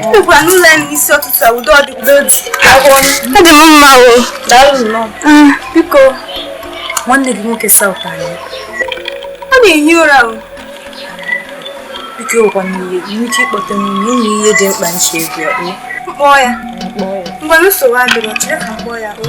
Ndịkwa n'ụlọ anyị n'isi ụtụtụ a, udo ọdịkwa. Adị m mma o. Biko, nwanne gị nwoke South anyị. Ọ na-ehi ụra o. Biko nwekwana ihe nwee ike ịkpọta m ụmụ ihe dị mkpa nche egwu ya. Mkpọọ ya. Ngwa, nsogbu adịrọ, chere ka m kpọọ ya o.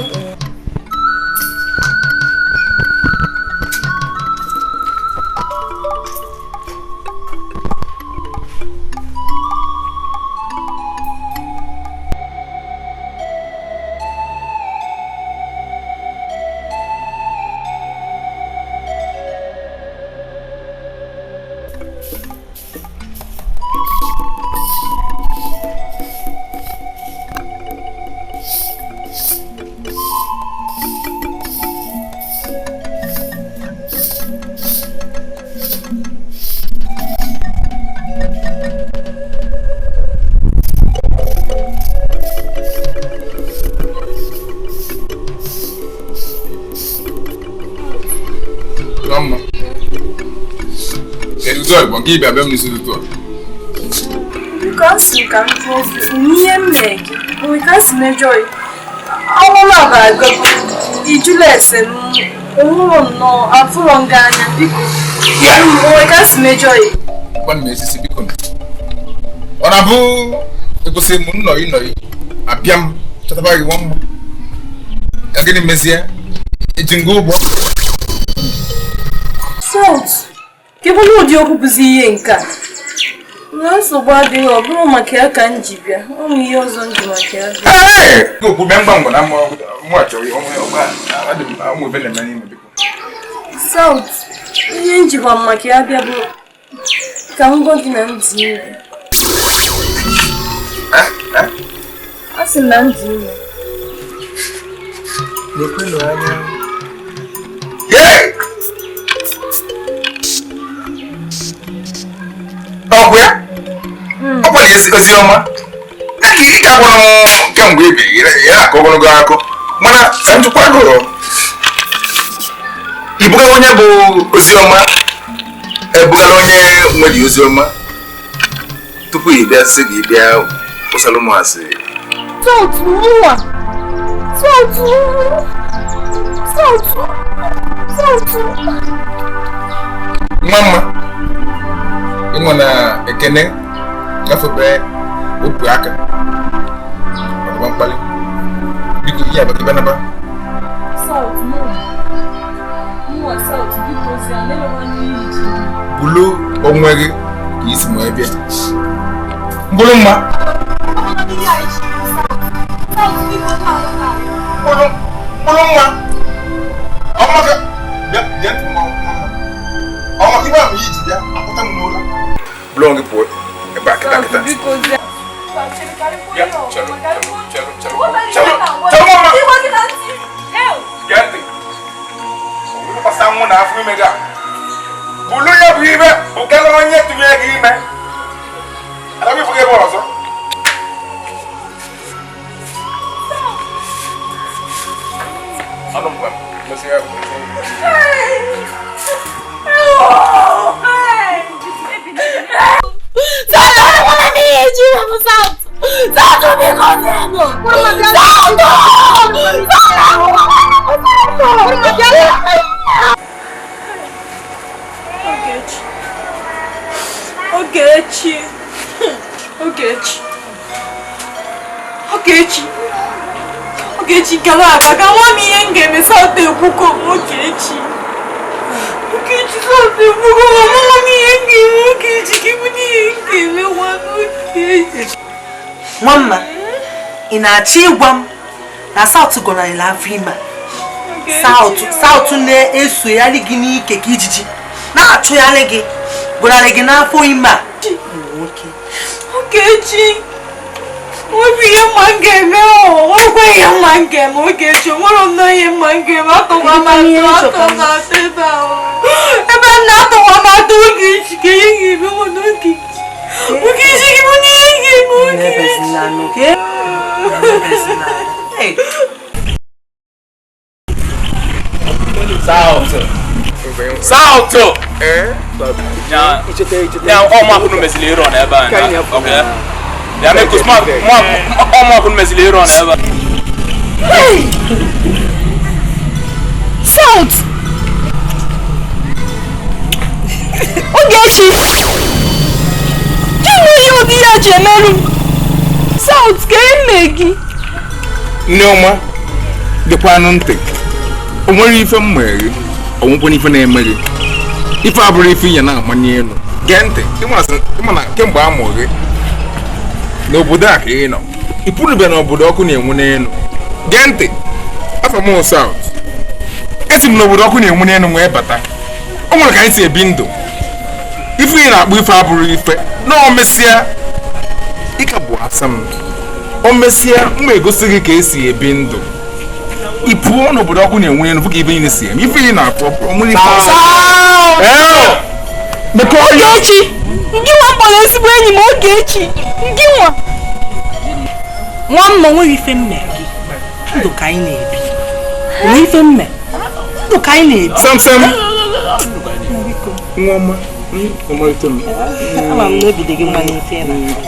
Mma. Kedu ụzọ Igbo nke ịbịa be m n'isi ụtụtụ a? Biko, asị m ka m jụọ gị ihe m mere gị, onwe ka m si mejọ gị. Ọnwụ na-abara ijula ese m onwụrụ nnọọ afụrọ nga anya, biko onwe ka m si mejọ gị. Gwanụ m esisi, biko. Ọ na-abụ ekwesị m nnọyi nnọyi abịa m chọtaba gị nwa mma. Ka gịnị mezie? Eji nga ụgbọ. Salt, kebụla ụdị okwu bụzi ihe nke a? Na nsogbu adịghị, ọ bụrụ maka ya ka m ji bịa, ọ bụ ihe ọzọ m ji maka ya bịa. Okwu bịa ngwa ngwa na mụ achọrọ ụmụ ebe na-eme n'ime, biko. Salt, ihe m jikwa maka ya bịa bụ ka m gwa gị na m dị ime. A sị m na m dị ime. N'ekwenụ anya. Ọ bụ ya? Ọ bụ na ozi ọma. Ya ka ị ka gwara m kemgbe ibi ya na-akọ ogologo akụ. Mana ka m jụkwa gị, ị bugara onye bụ ozi ọma, ebugara onye nwere ozi ọma tupu ị bịa sị gị bịa kwụsara ụmụ asị. Salt, mụnwa! Salt! Salt! Salt! Nwa mma, ịnwe na ekene gafebe opu aka ọdụba mkpali, biko ihe abata bịa naba. Salt, mụnwa! Mụnwa, Salt, biko si alelekwa n'ihe iji. Bulu onwe gị ka isi ma bịa mkpụrụ mma mkpụrụ mma ọmaka bịa bịa ntị mma ọmaka ibe ahụ iji bịa akpụta m n'ụlọ. Bulu onwe gị pụọ ebe a kịta kịta. Bịa, chere chere chere chere chere mma. Gee ntị. Gbasa nwụ na afọ ime gị a. Bulu ya bụ ime bugara onye tụnye gị ime. Ada m ifu gị ebe ọzọ. Anụ m gwa m mesị ya. Ogechi. Ogechi. Ogechi. Ogechi. Ogechi gara aga ka nwa m ihe m ga-eme Salt ekwuko m Ogechi. Ogechi, Salt ekwuko m nwa m ihe m ga-eme Ogechi ka ịbụ n'ihe m ga-eme nwa m Ogechi. Nwamma, ị na-achọ ịgwa m na Salt gọnarịrị afọ ime a? Salt na-esogharị gị n'ike ka ijiji na-achụgharị gị gọnarị gị n'afọ ime a. Nwoke. Ogechi, nwebụ ihe mma m ga-eme o, nwekwa ihe mma m ga-eme Ogechi, nwere nnọọ ihe mma m ga-eme, atụwa m atụ, atụ m atụ ebe ahụ. Ebe m na-atụwa m atụ Ogechi, ka ihe ga-eme mụ na Ogechi. Ogechi, gị bụ n'ihe ga-eme Ogechi. Hey. Salt. Salt. Ya ọmụ akwụnụ mezili ịrọ n'ebe a. Okay. Ya mee kusma ọmụ akwụnụ mezili ịrọ n'ebe a. Hey! South! Ogechi! Gịnị ihe ụdị ya ji emerụ m? South, ka eme gị? Nneọma, dịkwanụ ntị. O nwere ife m mere gị, o nwekwana ife na-eme gị. Ife abụrụ ife inye na-amanye elu. Gee ntị, ịma na kemgbe a mụrụ gị n'obodo a ka ị nọ. Ị pụrụbe n'obodo ọkụ na-enwu n'elu. Gee ntị, afọ m South. Esi m n'obodo ọkụ na-enwu n'elu wee bata. O nwere ka anyị si ebi ndụ. Ife ị na-akpọ ife abụrụ ife. Na o mesịa, ị ka bụ asa m. O mesịa, m egosi gị ka esi ebi ndụ. Ị pụọ n'obodo ọkụ na-enwu n'elu fụ ka ibe niile si eme. Ife ị na-akpọ o nwere ife ọzọ. Ogechi! Ngị nwa kpọrọ ezigbo enyi m Ogechi! Ngị nwa! Nwa m nwere ife m mere gị. Ndụ ka anyị na-ebi. Onwe ife m mere. Ndụ ka anyị na-ebi. Sam Sam. Nwa ọma. Ọmalite m. Ama m na obi dị gị mma n'ife ị na-akọ.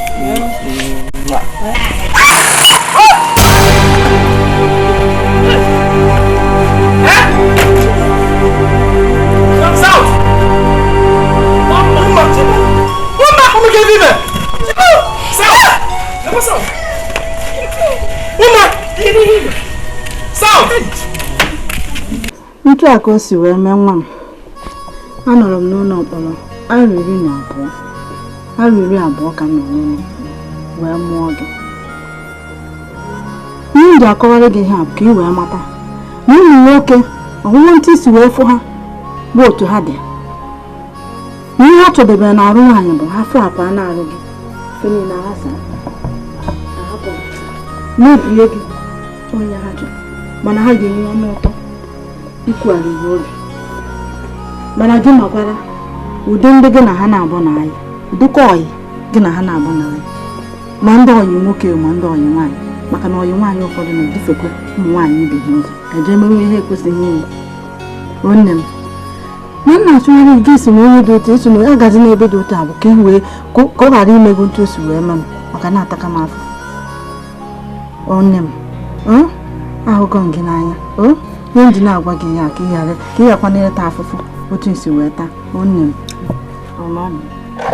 South! Ntu a ka o si wee mee nwa m. Anọrọ m n'ụlọ mkpọrọ arọ 12. Arọ 20 ka m nọ n'ụlọ wee mụọ gị. Ihe m ji akọwara gị ihe a bụ ka ị wee mata na ụmụ nwoke ọhụhụ ntị si wee fụ ha bụ otu ha dị. Na ihe ha chọdebere n'arụ nwaanyị bụ ha fụ akwa na-arụ gị ife niile aghasa ahapụ n'obie gị onye ha jụrụ, mana ha ga-enwe ọnụ ụtọ ikwugharị obi. Mana gị makwara ụdị ndị gị na ha na-abụ n'anya, ụdịkwa ọyị gị na ha na-abụ n'anya, ma ndị ọyị nwoke ma ndị ọyị nwaanyị, maka na ọyị nwaanyị ụfọdụ na-edufekwa ụmụ nwaanyị ibe ha ụzọ eje mewe ihe ekwesịghị ime. Nne m na nna achụgharị gị si na onye dị otu esi na agazi n'ebe dị otu a bụ ka e wee ka ọ ghara imego ntu o si wee mee m, maka na-ataka m afọ. Nne m, ahụgo m gị n'anya. Ihe m ji na-agwa gị ya ka ị ghara ka ị ghakwanere taa afụfụ otu esi wee taa. Nne m,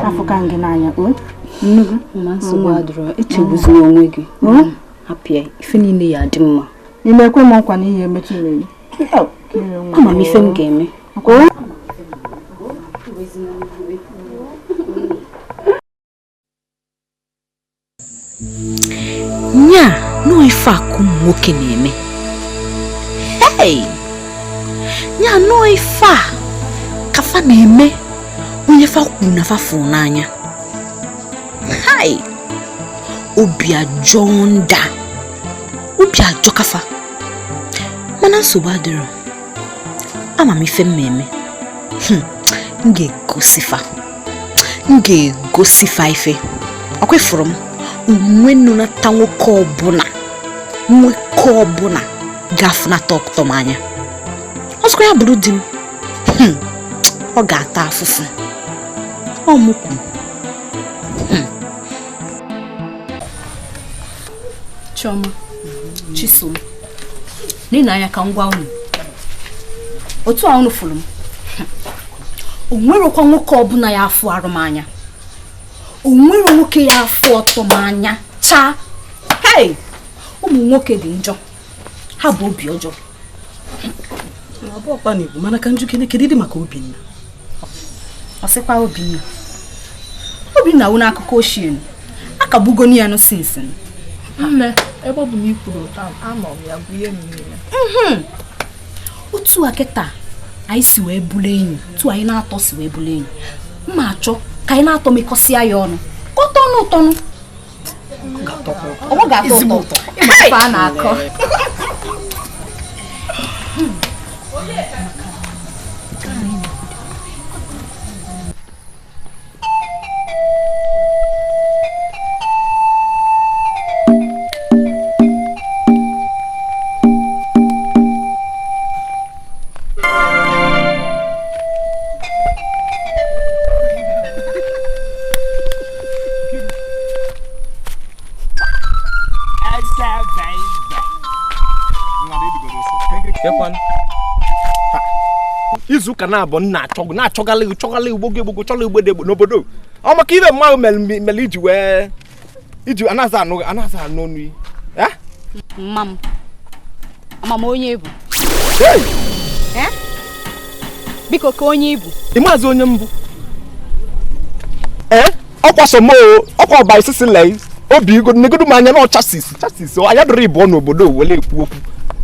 afụka m gị n'anya. Nnukwu ma nsogbu adịrọ, echegbuzina onwe gị. Hapụ ya, ife niile ya adị mma. Ị na-ekwe m nkwa na ihe emetụ m eri? Ama m ife m ga-eme. Nya nọọ ife akụ ụmụ nwoke na-eme. Hey! Nya nọọ ife a ka fa na-eme onye fa kwuru na fa fụrụ n'anya. Hai! Obi ajọ nda. Obi ajọ kafa. Mana nsogbu adịrọ. Ama m ife m eme. M ga-egosi fa. M ga-egosi fa ife. Ọkwa ifuru m. Onwe nnụnata nwoke ọbụla. Nwoke ọbụla ga-afụnata ọkụtọ m anya. Ọsọkwa ya bụrụ di m. Ọ ga-ata afụfụ. Ọ mụ kwuru. Chioma, Chisom, nene anya ka m gwa unu. Otu a unu fụrụ m. O nwerekwa nwoke ọbụla ya afụ arụ m anya. O nwere nwoke ya afụ ọtọ m anya. Chaa! Hey! Ụmụ nwoke dị njọ. Ha bụ obi ọjọọ. Ọ bụ ọkpa na-ekwu, mana ka njikere kedu dị maka Obinna? Ọ sịkwa Obinna. Obinna wụ n'akụkọ ochie. Akagbugoni ya nụ sinsin. Nne, ebe ọ bụ na i kwuru ụta, anọ m ya bụ ihe m niile. Otu a kịta anyị si wee bụrụ enyi, otu anyị na-atọ si wee bụrụ enyi. Mma achọ ka anyị na-atọ mekọsịa ya ọnụ. Ka ọ tọọ n'ụtọ nụ. Ọ ga-atọ ụtọ. Ịma ife a na-akọ. Izu ụka na-abụ nna achọgụ na-achọgala chọgala igbo gị egbogo chọla igbo degbo n'obodo ọ maka ibe mmadụ mere iji wee iji anaghị anụ anaghị anụ ọnụ ya mma m ama m onye ibu biko ka onye ibu ị maazị onye mbụ ee ọkwa somo ọkwa ọba isisi lei obi igo negodu m anya na ọchasis chasis anya dọrọ ịbụọ n'obodo wele ekwu okwu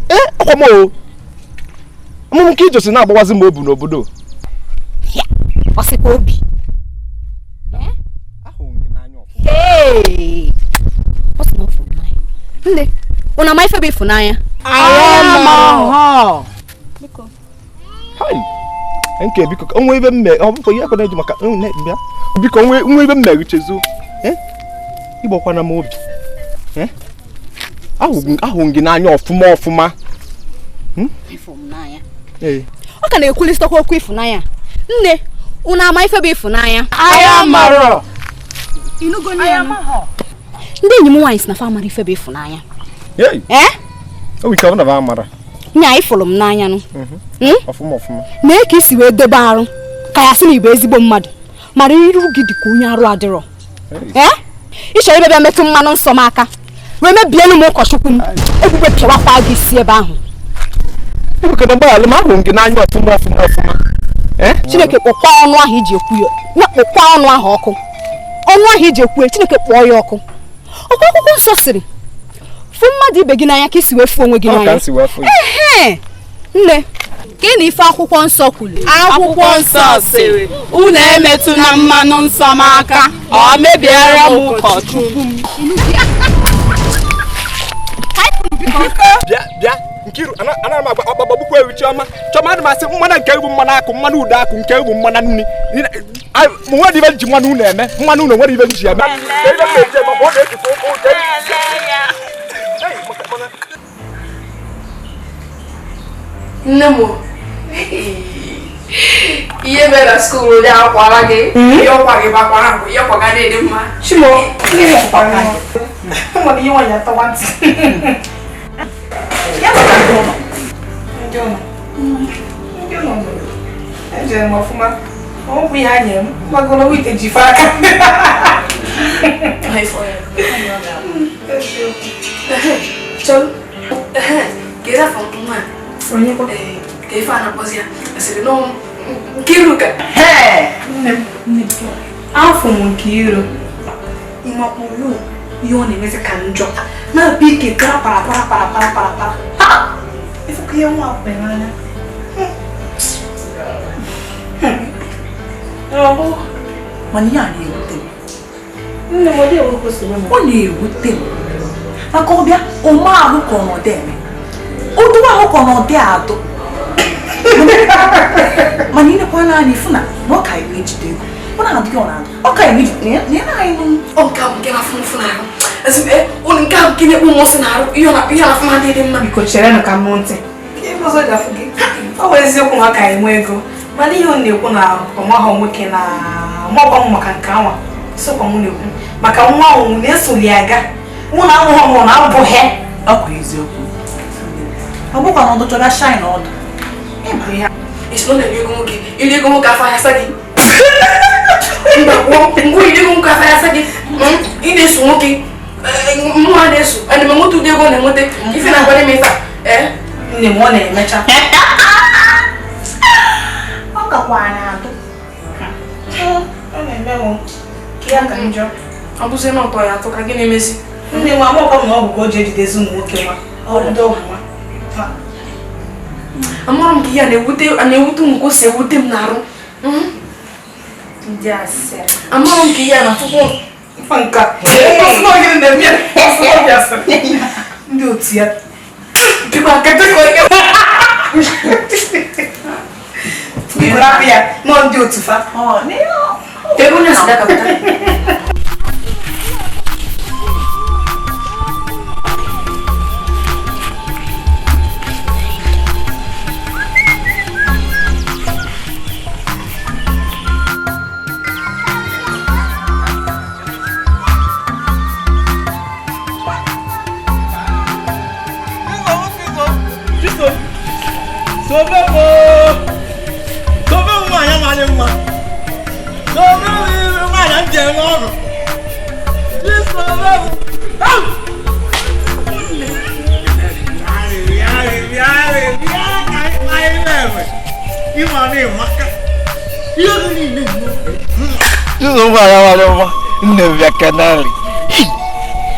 ee ọkwa m o mụ nke ijosi na-agbawazi m obu n'obodo ọ sịkwa obi nne ụna ama ife bụ ịfụnanya nke biko onwe ibe mme ọ bụkwa ihe ekwe na-eji maka bịa biko nwe ibe mme chezu ịgbakwana m obi ahụ gị n'anya ọfụma ọfụma ọ ka na-ekwulisịtakwa okwu ịfụnanya nne unu ama ife bụ ịfụnanya ndị enyi m nwaanyị si na fa amara ife bụ ịfụnanya nya ịfụrụ m n'anya nụ mee ka isi wee debe arụ ka ya sị na ịbụ ezigbo mmadụ mara iru gị dị ka onye arụ adịrọ ị chọrọ ịbịa metụ mmanụ nsọ m aka wee mebielu m ụkọchukwu m egbugbe pịawakwa gị isi ebe ahụ Chineke kpọkwa ọnụ ahụ iji ekwu ya kpọkwa ọnụ ahụ ọkụ ọnụ ahụ iji ekwu ya Chineke kpọọ ya ọkụ ọkụ akwụkwọ nsọ sịrị fụ mmadụ ibe gị n'anya ka isi wee fụ onwe gị n'anya ehe nne ka ị na ife akwụkwọ nsọ kwuru akwụkwọ nsọ sịrị unu emetụna mmanụ nsọ m aka ọ mebiere m ụkọchukwu m bịa bịa Nkiru ana m agba ọgbagbukwa ewu Chioma Chioma ana m asị mmanụ nke egwu mmanụ akụ mmanụ ude akụ nke egwu mmanụ nni nwere ibe nji mmanụ unu eme mmanụ unu nwere ibe nji eme nne m ihe mere na skuul onye akwara gị ihe ọkwa gị bakwara ngụ ihe ọkwa ga na-ede mma Chimo ihe nwaanyị atọwa ntị ndị ụlọ ejere m ọfụma ọ bụ ihe a nyere m gbagoro wite ji fe aka afọ m Nkiru ịmakpụrụ ihe ọ na-emezi ka njọ na-abịa ike para para para para para para para ịfụkọ ihe nwa akwụkwọ n'anya mana ihe a na-ewute m ọ na-ewute m maka ọbịa ome ahụ ka ọ nọdụ eme odowe ahụ ka ọ nọdụ adụ mana ịnekwa naanị ịfụ na ọ ka iwe ejide ego ọ na-adụ gị ọ na-adụ ọ ka iwe ejide na anyị ọ nke ahụ nke na-afụ mfụ n'ahụ nke ahụ nke na-ekpu mụsị n'arụ ihe na-afụ na adịghị mma biko chere ka m ntị ọ bụ eziokwu na ọ ka enwe ego mana ihe ọ na-ekwu na ọmahọ nwoke na mọkwa m maka nke anwa sokwa m na-ekwu maka nwa ọnwụ na-esoli aga mụ na anwụ ọnwụ na abụghị ọkwa eziokwu ọ bụkwa na ọdụ chọrọ shine ọdụ isi na ego nwoke iri ego nwoke afọ ahịa gị mba ngwa iri ego nwoke afọ ahịa gị ị na-eso nwoke mmụọ na-eso ana m enweta ụdị ego na-enweta ife na-agwa m ife a nne m ọ na-emecha ọ gakwa na-atụ ọ na-emenwu ka ya ka njọ ọ bụzie na ọtọ ya atọ ka gị na-emezi nne m amakwa m na ọ bụ ka o ji ejidezi ụmụ nwoke nwa ọ ndị ọgwụ nwa amara m ka ihe a na-ewute m ka o si ewute m n'arụ ndị asịrị amara m ka ihe a na-afụkwa nka ndị otu ya ya nọ ndị otu fa ebe onye si dakapụta Sobe m sobe m nwaanyị mara mma. Sobe m nwaanyị m ji eme ọrụ. Chisobe m. Nne m bịa kenali.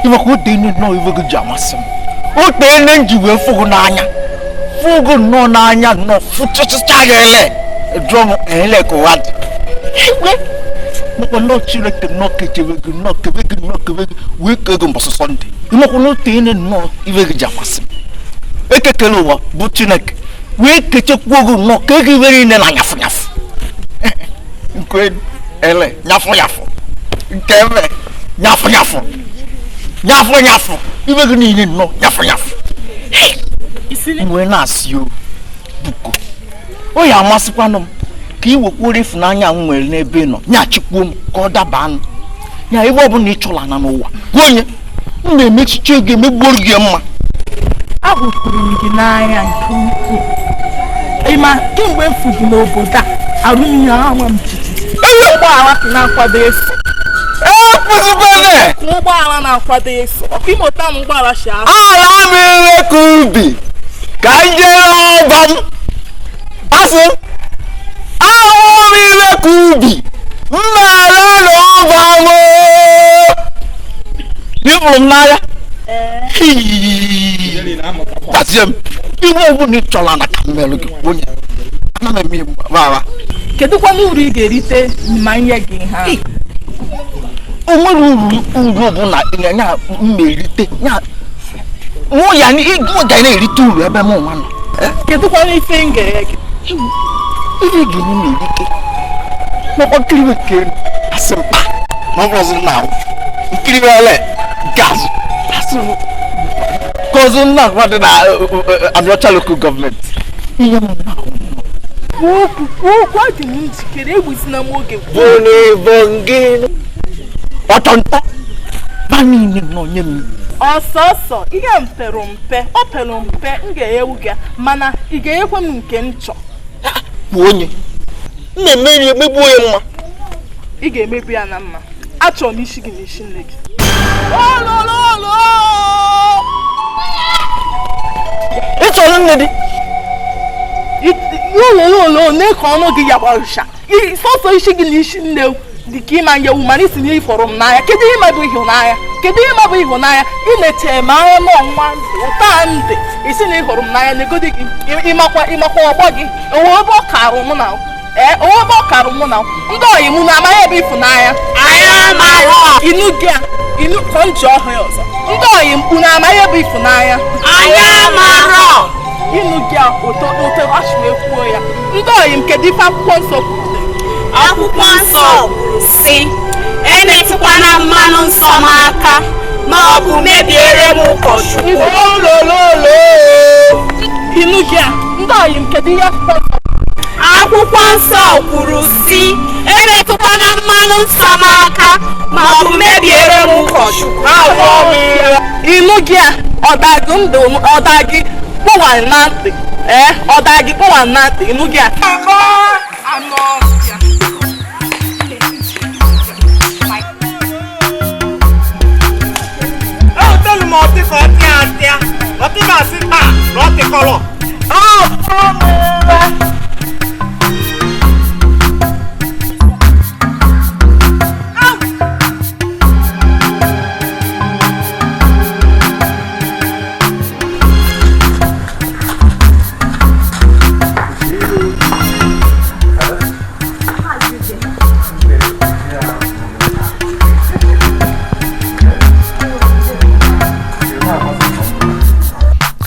Ịmakwa otu enyi nnọọ iwe gị ji amasị m. Otu enyi m ji wee fụ gị n'anya. Fụ gị nnọọ n'anya nnọọ fụchịchịcha gị ele. Jụọ m ele ka ụwa dị. Igwe makwa nnọọ Chineke nnọọ kechebe gị nnọọ kebe gị nnọọ kebe gị wee kee gị mbọsị Sọnde. Ịmakwa na otu enyi nnọọ iwe gị ji amasị m. Ekekele ụwa bụ Chineke wee kechekwuo gị nnọọ kee gị iwe niile na nyafụ nyafụ. Nke ele nyafụ nyafụ. Nke eme nyafụ nyafụ. Nyafụ nyafụ. Iwe gị niile nnọọ nyafụ nyafụ. Mgbe na-asị o buko o ya amasịkwanụ m ka ị wekwuoro ịfụnanya m nwere n'ebe ị nọ nyachikwuo m ka ọ daba anụ ya ebe ọ bụla ị chọla na n'ụwa gwa onye m na-emechiche gị emegbuoro gị mma. Ahụkwuru m gị n'anya nke ukwuu. Ịma kemgbe m fụ gị n'obodo a arụ m ya anwa m jijiji. Ụgbọala na-akwado eso. Ụgbọala na-akwado eso. Ọkụ ime ụta m ụgbọala si ahụ. Ala m ire ka ubi ka m jere ọba m. Asị ahụ m ire ka ubi m na-ele na ọba m. Ịfụrụ m n'anya. Gbazie m iwe ọbụla ị chọrọ na ka m merụ gị onye ana m eme gbara. Kedụkwanụ uru ị ga-erite ma nye gị ha? O nwere uru uru ọbụla ya mmerite ya mụ ya ga na-erite uru ebe m nwa nọ. Kedụkwanụ ife m ga-enye gị? Ife ga-enye m erite makwa nkiri bekee asị mkpa na ọ bụrụzi nna ahụ nkiri ele nke azụ asị m ka ọzọ nna ahụ dị na Abịọcha local gọọmenti ihe m na ahụ. Kwuo okwu adị m njikere egbuzina m oge. Ọtọ ntọ ba niile nọ nye m. Ọsọsọ ihe m pere mpe ọ pere mpe m ga-enyewu gị mana ị ga-enyekwa m nke m chọ. Kwuo onye m na-eme ihe emegbuo ya mma. Ị ga-emebu ya na mma. Achọrọ m isi gị na isi nne gị. Ị chọrọ nne gị? Ụlọ ne ka ọnụ gị ya gbarụcha. Sọsọ isi gị na isi nne dị ka ịma nyewu mana isi na ịfọrọ m n'anya. Kedu ihe ma bụ ịhụnanya? Kedu ihe ma bụ ịhụnanya? Ị na-eche m anya n'ọnwa ụta ndị isi na ịhụrụ m n'anya na-egodi gị ịmakwa ịmakwa ọgbọ gị onwe ebe ọ karụ mụ na onwe ebe ọ karụ mụ na ndị ọyị mụ na-amaghị ebe ịfụnanya. Inu gị a inu ka m ji ọhụ ya ọzọ. Ndị ọyị mkpu na-amaghị ebe ịfụnanya. Inu gị a ụtọ ụtọ achịwe kwuo ya. Ndị ọyị m kedu ife akwụkwọ nsọ kwuru? Akwụkwọ nsọ kwuru sị emetụkwana mmanụ nsọ m aka ma ọ bụ mebiere m ụkọchukwu. Inu gị a ndị ọyị m kedu ihe akwụkwọ nsọ? Akwụkwọ nsọ kwuru sị emetụkwana mmanụ nsọ m aka ma ọ bụ mebiere m ụkọchukwu. Inu gị a ọda gị ndụ ọda gị kpọwa na ntị ọda gị kpọwa na ntị inu gị a.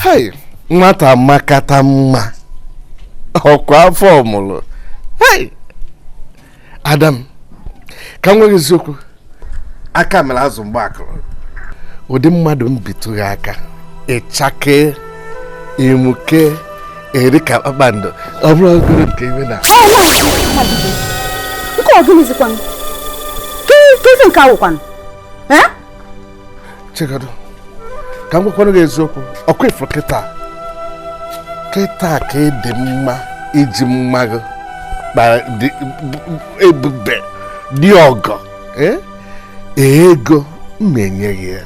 Hey, nwata makata mma ọkwa afọ mụrụ. Hey, Adam, ka m nwere eziokwu aka mere azụ mgbe akụrụ ụdị mmadụ m bitụghị aka ịchake imuke eri ka kpakpando ọ bụrụ ogoro nke iwe na nke ọ gịnịzikwanụ kezi nke awụkwanụ. Chegodo ka m gwakwanụ gị eziokwu ọkwa ifuru kịta Kịta ka ị dị mma iji mma gị ebube dị ọgọ ego mmenye gị ya.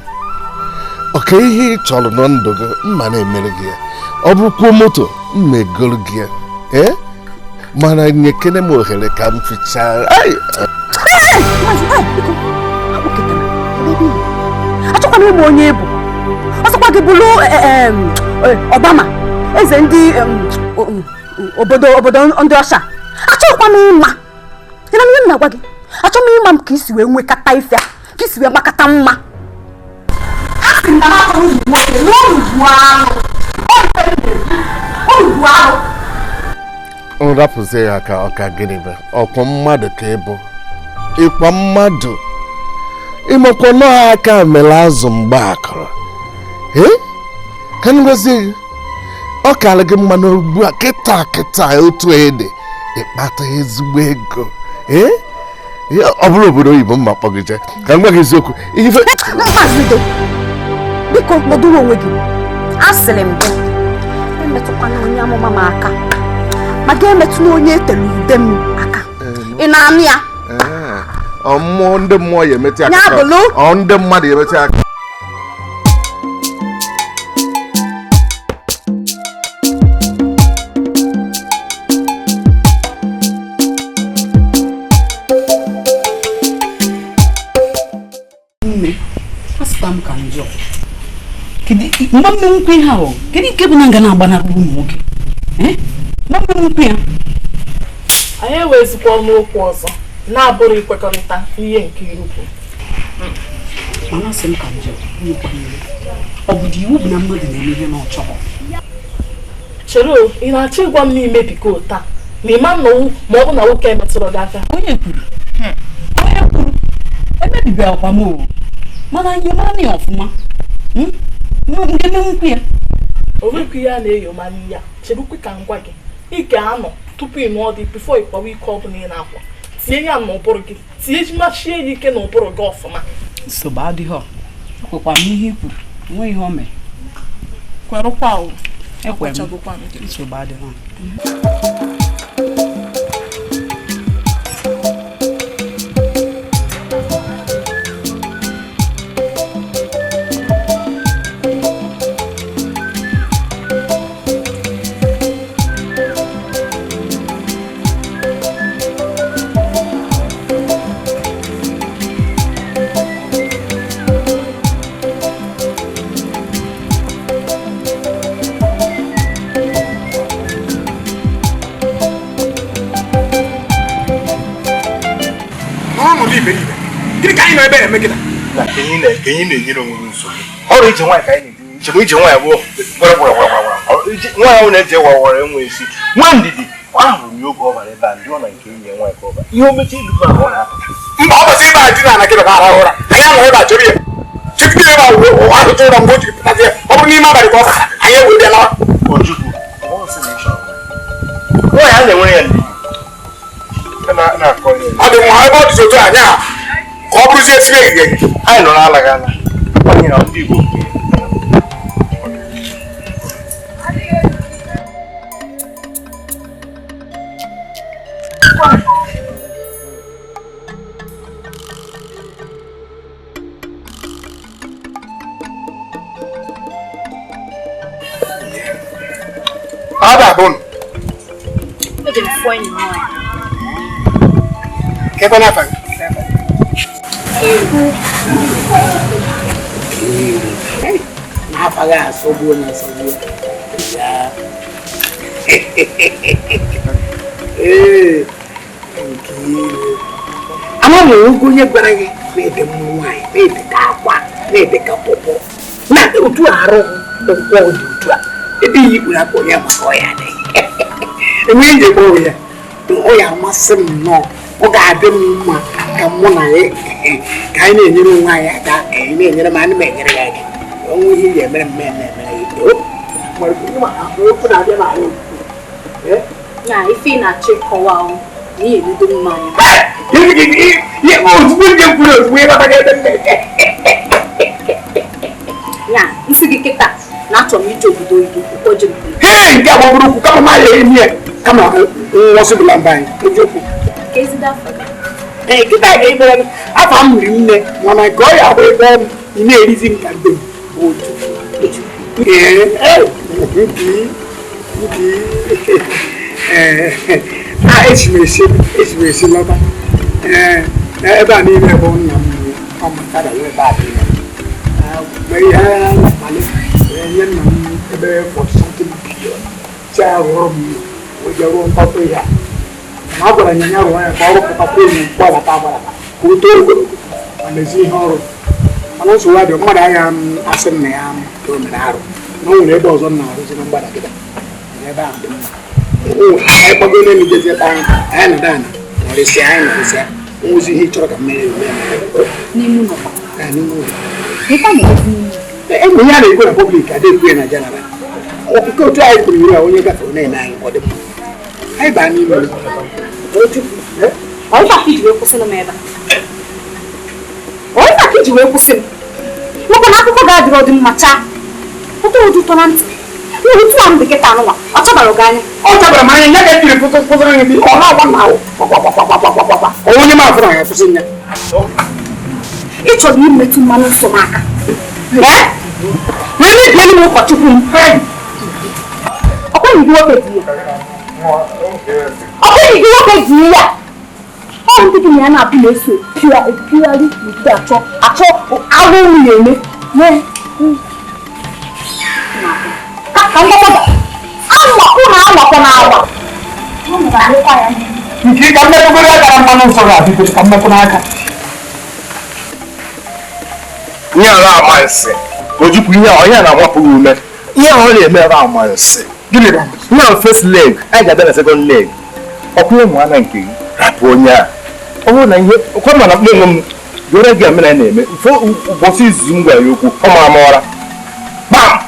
Ọka ihe ị chọrọ na ndụ gị mma na-emere gị ya. Ọ bụrụkwuo moto mmegoro gị ya. Mana nyekene m ohere ka m fichaa. Achọkwana ịmụ onye bụ ọsọkwa gị bụrụ Obama eze ndị obodo ndị ọcha. Achọkwa m ịma ị na ihe m na-agwa gị. Achọ m ịma m ka isi wee nwekata ife ka isi wee makata mma. A sị m na m achọrọ ụmụ nwoke na unu bụ anụ. Nrapụzi ya ka ọka gịnị bụ ọkwa mmadụ ka ịbụ ịkwa mmadụ ịmakwa nọọ aka mere azụ mgbe akọrọ ka m gozie gị ọ karị gị mma n'ugbu a kịta kịta otu ede ịkpata ezigbo ego ọ bụrụ obodo oyibo mma kpọ gị jee ka m gwa gị eziokwu ife. Maazị Udo, biko nọdụrụ onwe gị. Asịrị m gị emetụkwana onye amụma m aka ma gị emetụla onye etere ude m aka. Ị na-anụ ya? Ọ mmụọ ndị mmụọ ya emetụ aka, ọ ndị mmadụ ya emetụ aka. Mgbe nkwu ihe ahụ kedu nke bụ na nga na-agbanarị ụmụ nwoke? Mgbe nkwu ya anyị ewezikwa ọnụ okwu ọzọ na-abụrụ ikwekọrịta ihe nke irukwu. Mana sị m ka njọ ọ bụ dị iwu bụ na mmadụ na-eme ihe na ọchọghọ. Chere o, ị na-achọ ịgwa m n'ime biko taa na ịma nnọwụ ma ọ bụ na nwoke emetụrụ gị aka? Onye kwuru onye kwuru emebibe ọkwa m o, mana nye mara ya ọfụma nke nkwu ya. O nwekwa ihe a na-eyo mara ya. Cherekwe ka m gwa gị, ị ga-anọ tupu ị nụọ dị bifo ịkwawa ike ọbụla ị na-akwa. Tinye ya n'ụbụrụ gị, tinye machie ya ike n'ụbụrụ gị ọfụma. Nsogbu adịghị, ekwekwa m ihe i kwuru, enweghị ihe o mere. Kwerụkwa o, ekwe m, nsogbu adịghị. Ka anyị na-enyere onwe m nsogbu ọrụ ije nwaanyị ka anyị na-etinye nchegbu ije nwaanyị bụ nwaanyị ahụ na-eje wawara enwe isi nwa ndidi ahụrụ m ya oge ọ bara ebe a ndị ọ na nke enyi ya nwaanyị ka ọ bara ihe o mechie ilu ahụ ọ na-apụta mba ọ bụzi ebe a dị na gị bara ụra anyị anọghị ebe a chere ya chepụta ebe a ahụtụ ụra mgbe o jiri pụtazi ya ọ bụrụ n'ime abalị ka ọ bara anyị ewe bịa lawa. Ojukwu nwaanyị a na-enwere ya ndidi ọ dị mma ebe ọ dịzi otu anya ka ọ bụrụzie ezigbo ehihie anyị nọrọ alaghị ala anyị na ndị Igbo. Ama m nwoke onye gwara gị na-ede m nwaanyị na-ede ka akwa na-ede ka pọpọ na otu arụ ụkwụ dị otu a ebe iyi kpuru akwa onye maka ọya dị enweghị njikwa ya ọ ya amasị m nnọọ ọ ga-adị m mma ka mụ na ya ka anyị na-enyere onwe anyị aka anyị na-enyere m anyị ma enyere ya aka ọnwụ ihe ị ga-emere m na-emere ya okwu na-abịa n'ahụ na ife ị na-achọ ịkọwa ahụ na ihe ebido mmanya ozugbo ndị kwuru ozugbo ịbata gị ebe m ya nsị gị kịta Na achọrọ m ije obodo oyibo oje m. Hei, nke a gbọgburu ukwu kama ma ya emi ya kama nwọsịbụla mba anyị eziokwu. Ka ezigbo afọ gị. Ee, kịta ga-ebere afọ m riri nne mana ka ọ ya bụ ebe m ị na-erizi nka mgbe bụ otu. Ee, a esi lọta. Ee, ebe a niile bụ nna m ọ matara ebe a dị ya. Mgbe ihe na-akpali nye nna m ebe 40-something billion chaa rụọrọ m wee jee rụọ mkpọtụ ihe a. Ma a gwara ya ya rụọ ya ka ọ rụpụtakwa enyi gbadata agbadata ka o too ogologo ma mezie ihe ọrụ. Mana nsogbu adị mmadụ agha m asị m na ya ka o mere arụ na o nwere ebe ọzọ m na-arụzi na mgbada kịta ebe ahụ dị mma. Anyị gbago n'elu jezi ebe ahụ anyị nọdụ ana nọrịsịa anyị nọrịsịa nwụzi ihe ị chọrọ ka mmeri eme n'ime ụlọ. N'ime ụlọ. Ife a na-emezi n'ime ụlọ. Enwe ihe a na-ekwu na pọblik adị ekwu ya na jeneral. Ọkụkọ otu anyị kwuru iri a onye gafere na-ene anyị ọ dị mma. Anyị baa n'ime ụlọ. Ọ ife a ka iji wee kwụsị m ebe a. Ọ ife a ka iji wee kwụsị m. Maka na akụkọ ga-adịrọ dị mma chaa. Ụtọ ụdị ụtọ na ntị. Otu a m dị kịta anụnwa, ọ chabara gị anya. Ọ chabara m anya, ya ga-ekiri kwụsịrị gị ọ na-agba na ahụ kwakwakwakwakwakwa. Onye m afụrụ anya kwụsị ya. Ị chọrọ imetụ mmanụ nsọ m aka. Ee? Wee mebielu m ụkọchukwu m. Ọ kweghị gị nwoke dị ya. Ọ kweghị gị nwoke dị ya. Ọ ndị gị na ya na-abụ na-eso pịagharị n'obodo achọ achọ arụ ụmụ na-eme. Ka mgbakọta anwakwu na anwakọ na awa. Nke ka mmetụgoro aka na mmanụ nsọ ga-adịgo ka mmetụ n'aka. Ihe ala amansi ojukwu ihe a onye na-amapụghị ume ihe ahụ ọ na-eme ebe amansi Gịnị bụ ihe ahụ first leg anyị ga-abịa na second leg ọkwa ụmụ ana nke gị rapụ onye a ọ bụrụ na ihe ọkwa mana mkpụ onwe m dore gị amena na-eme ụbọchị izuzu m gwara ya okwu ọ mara m ụra gbam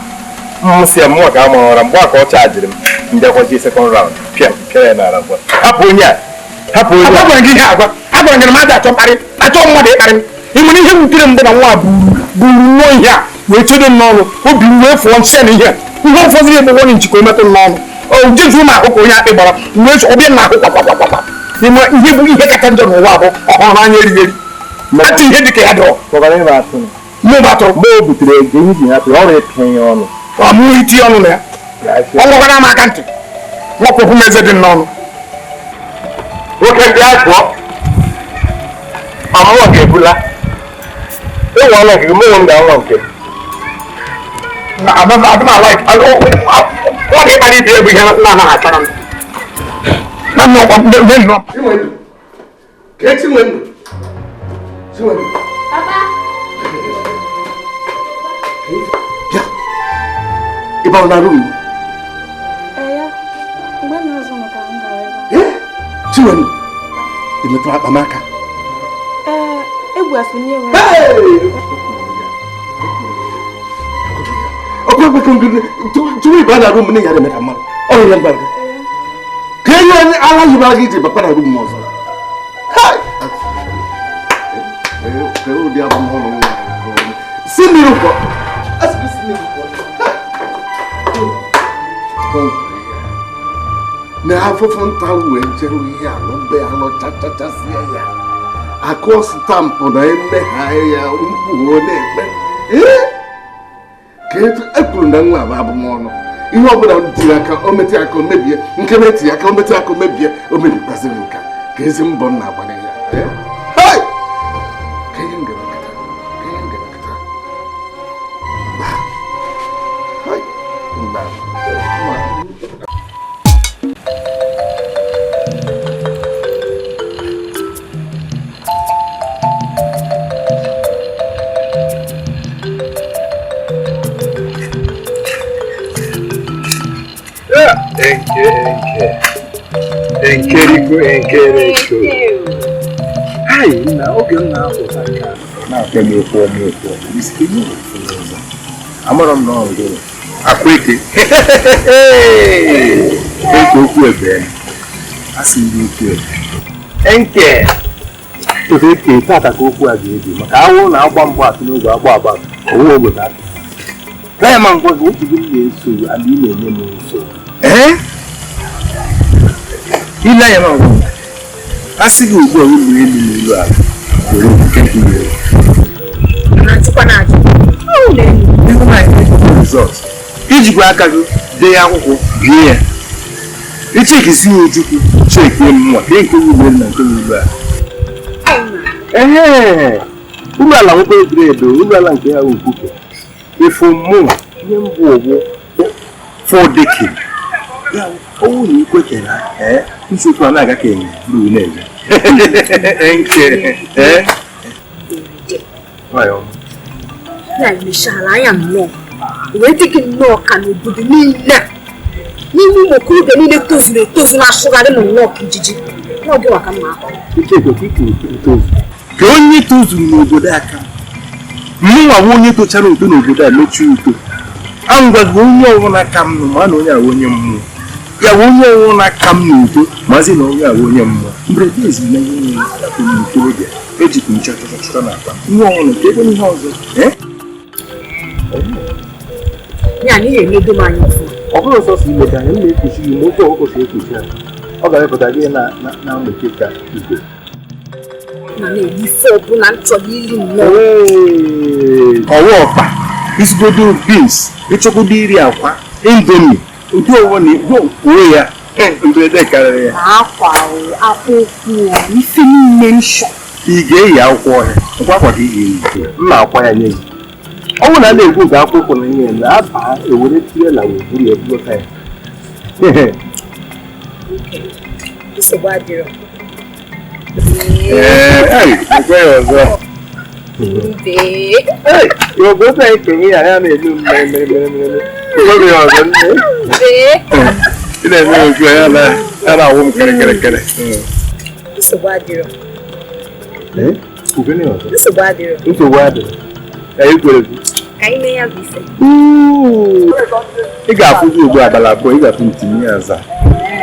m sị ya mụnwa ka a mara ụra mgbe a ka ọ chajiri m mbịakwajie second round pịa pịa ya n'ala gwa hapụ onye a hapụ onye a Agwara gị ihe agwa agwara gị na mmadụ achọ mkparị achọ mmadụ ịkparị m. Ị nwere ihe wutere m bụ na nwa buru nwa ihe a wee chedo m n'ọnụ obi m wee fụọ nsị na ihe ihe ụfọdụ ihe gbogbo njikọ metụ m n'ọnụ o jezu m ahụ ka onye akpị gbara wee ọbịa m ahụ kwakwakwakwa ime ihe bụ ihe kacha njọ n'ụwa bụ ọhụrụ anya erighị eri atụ ihe dị ka ya dọrọ mụ batụrụ mgbe o butere ego ihe ji hapụ ọrụ ịpịa ya ọnụ ọ mụ itinye ọnụ na ya ọ gwagwara m aka ntị nwakwụkwụ m eze dị m n'ọnụ nwoke ndị a pụọ ọmụwa ga-ebula ịnwe ọnụ nke gị mụ onwe m ga-anwa nke m nwa ịkpara ibe ya bụ ihe na-anaghị achara m na nnọọ mgbe nnọọ Bịa ị bara na rum Mgbe m na-azụ maka m gara ebe a. Chinwendu ị metụrụ akpa m aka. Ee, egwu asị m ya nwere. Tupu ị baa na rum na ị gara eme ka mmadụ ọrụ ya mgbara gị ka enyi onye ala yibara gị iji bakwa na rum ọzọ. Si mmiri ụkọ na afụfụ nta wee jere ihe alụ mgbe alụ chachachasịa ya akụ stampụ na emegha ya mkpughe na-ekpe ee ka e kwuru na nwa bụ abụmọnụ ihe ọbụla tiri aka o metụ aka o mebie nke metụ aka o metụ aka o mebie o mebikwaziri nka ka ezi mbọ m na-agbanye ya. Hey! Ka ihe m ga-emekọta ka ihe m ga-emekọta. Hey! Mba. Enke enke enkeriko enkereko. Hai na oge m na-apụta ka na-apịa m okwu ọma okwu ọma isi ihe ụzọ amara m na ọ gịnị akwa eke eke okwu ebe asị ndị okwu ebe enke ofe eke tata ka okwu a ga-ebi maka awụ na agba mgba atụ n'oge agba agba owu ogbe ka atụ Gaa ma ngwa gị otu gị na-eso ala ị na-enye m nso. Ee? Ile anya ma ngwa a sị gị ugbu a ụlọ elu n'elu ala were nke gị were. Ijikwa aka gị dee akwụkwọ bie ya. Ichekisi ya Ojukwu cheki mmụọ dee nke ụlọ elu na nke ụlọ ala. Ee, ụlọ ala nwekwa edere edo, ụlọ ala nke ya nkuke. Ifu mmụọ ihe mbụ ọgbọ fọdeki ya ọnwụ na ikwe kere ee nsogbu a na-aga ka enyi ruru na-eje nke ee nwayọ ya emechala anya nnọọ wee dị gị nnọọ ka n'obodo niile n'ime ụmụ okorobịa niile tozuru etozu na-asụgharị m nnọọ ka ijiji n'oge maka mma ka onye tozuru n'obodo aka mụnwa bụ onye tochara uto n'obodo a mechie uto angwaghị onye ọbụla ka m nụ ma na onye ahụ onye mmụọ ya bụ onye ọbụla ka m n'uto mazi na onye ahụ onye mmụọ mberede eziri na ihe onye ntorobịa ejikwa ncha chọta na akpa ihe ọbụla ka ebe ihe ọzọ ọ bụrụ sọsọ ileta anya m na-ekpuchi gị ma otu ọkụkọ si ekpuchi anya ọ ga-emepụta gị na mgbeke ka igwe ọwa ọkpa isigodo beans ịchọkwudo iri akwa indomi ụdị ọwụwa na kwuo ya mberede karịrị ya ị ga-eyi akwụkwọ ọhịa nkwa akwa ka ị ga-eyi mma akwa ya nye gị ọ bụrụ na a na-ekwu nke akwụkwọ na ihe na aba ewere tirela wee buru ya bulọta ya Ee, ekwe ya ọzọ. Ee, obodo anyị kenye ya ya na-elu mmiri mmiri mmiri mmiri. Ekwe ya ọzọ nne. Ị na-eme otu ya na ya na-awụ m kere kere kere. Nsogbu adịrọ. Ee, ugene ọzọ. Nsogbu adịrọ. Nsogbu adịrọ. Anyị kwere gị. Ka anyị mee ya bụ ife. Ị ga-afụzi ugbu abalị abụọ, ị ga-afụ ntinye ya aza.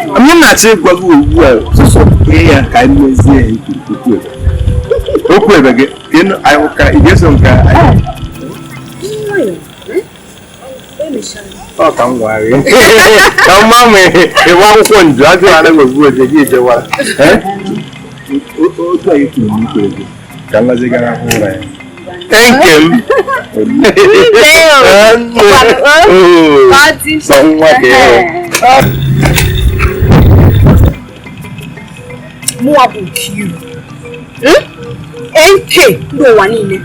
M na-achọ ịgwa gị ugbu a sọsọ kee ya ka anyị mezie ya okwu ebe. Okwu ebe gị ka ị ga-eso nke anyị. Ọ ka m gwara gị. Ka mma m ịwa akwụkwọ nju ajụ anaghị ogbu oje gị ejewara. Otu anyị kwuru m ikwere gị ka m lazi gara ahụ ụra ya. Nke m. Sọ nwa ka ịhụ. Mụwa bụ Nkiru. NK n'ụwa niile.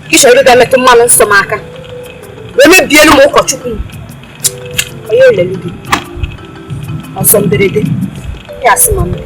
Ị chọrọ ịga metụ mmanụ nsọ m aka. Wee mebielu m ụkọchukwu m. Onye olelu gị. Ọsọ mberede. Ya asị ma mmiri.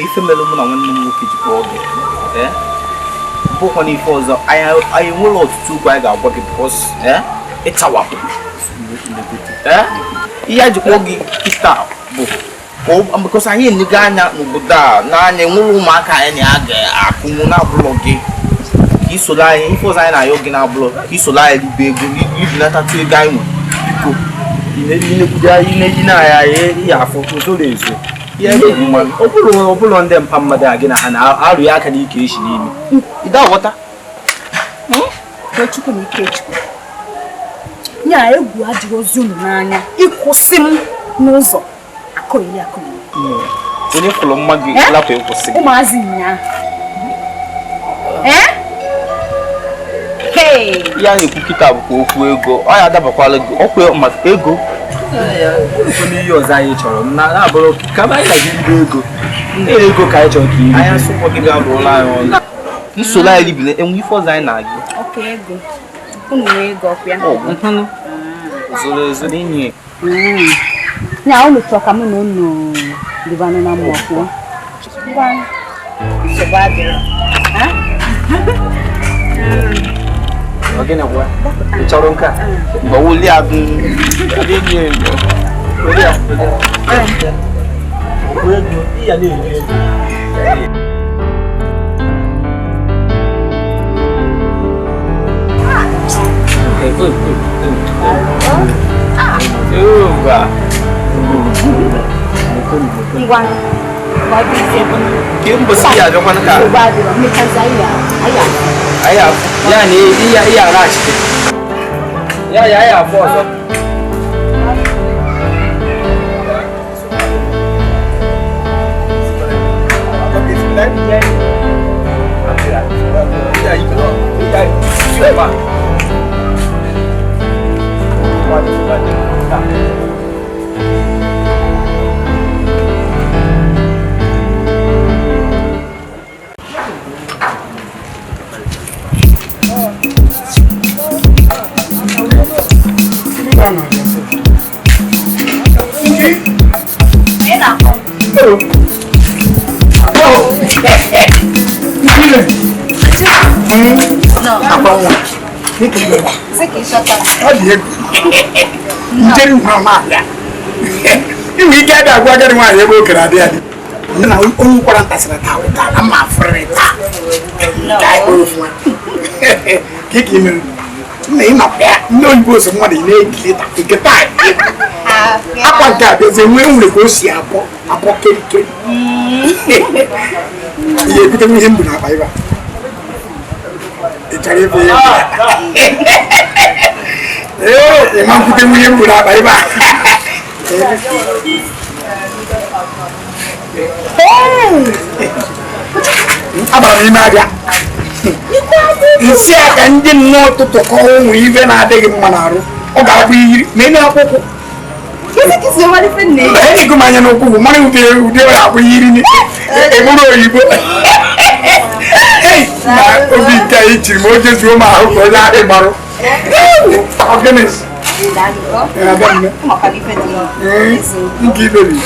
Ife mere mụ na nwanne m nwoke jikwa oge bụkwa n'ife ọzọ anyị nwere ọtụtụ okwu anyị ga-agwa gị bikos ịchawapụ ihe a jikwa gị kịta bụ bikos anyị enego anya n'obodo a n'anya nwere ụmụaka anyị na ga-akụnwu na-abụlọ gị ka isoro anyị ife ọzọ anyị na-ayọ gị na-abụlọ ka isoro anyị ribe ego ibinatatụ ego anyị nwere biko inekwude ya afọ zoro ezo. Ọ bụrụ ndị mpa mmadụ a gị na ha na-arụ ya aka n'ike esi n'ime ị aghọta Chukwu na Ikechukwu nya egwu adịghị ozi unu n'anya ịkwụsị m n'ụzọ akụghị akụghị onye kwụrụ mma gị lapụ ịkwụsị gị ụmụazị nya Ihe a na-ekwu kịta bụkwa okwu ego. Ọ ya adabakwala gị okwu maka ego. Ihe ọzọ anyị chọrọ na-abụrụ ka anyị na-gị ego. Ego ka anyị chọrọ ka iri. Anyị asụkwọ gị bịa rụọla anyị ọnụ. Nsogbu anyị ribile enwe ife ọzọ anyị na-agị. Oke ego. Unu nwee ego ọkụ ya. Zoro ezo n'inye. Ya unu chọrọ ka mụ na unu dịbanụ na mmụọ kwuo. Nsogbu adịrọ. Ọ gịnị kwa? Ị chọrọ nke a? Mgbe wuli abụ enyi enyo. Were ya. Okwu ego, ị ya na-eri ego. Inwe ike abịa agwa agadi nwaanyị ebe okere adị adị na onye ụkwara ntasịrị taa ụta na mma afụrịrị taa ka anyị kpọrọ ofu nwa ka ị mere nna ị nọkwa ya ndị oyibo so mmadụ ị na-ekili taa nke taa akwa nke a bịazie nwee nwere ka o si abọ abọ kerikeri ihe ebute ihe m bụ n'akpa ịba ị chọrọ ịbụ ihe ee ị ma nkwute nwunye m bụ n'akpa ịba. Abara m ime abịa nsị a ka ndị nnọọ tụtụkọ ụmụ ibe na-adịghị mma n'arụ ọ ga-abụ iyiri na elu akwụkwọ enyigo m anya n'ụkwụ bụ mara ụdị ụdị ọ ga-abụ iyiri eburu oyibo na obi nke anyị chiri ma o jezuo m ahụ ka onye ahụ gbarụ nke ibebi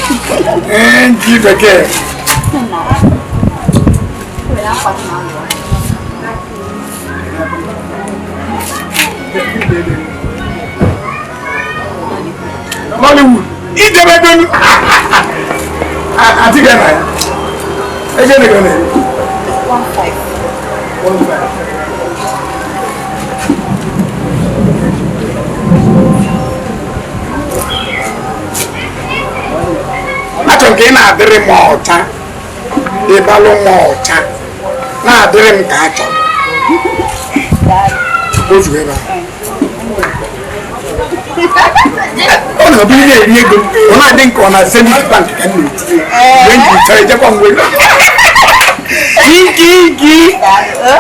nke bekee. Nollywood ijebe donu àti gana ya ege ne gana ya 15 15. Achọrọ ka ị na-adịrị m ọcha ịbalụ m ọcha na-adịrị m ka a chọrọ ozu ebe a ọ na-abụ ihe eri ego ọ na-adị nke ọ na Zenith Bank ka m na-etinye mgbe m ji chọrọ ejekwa mgbe iki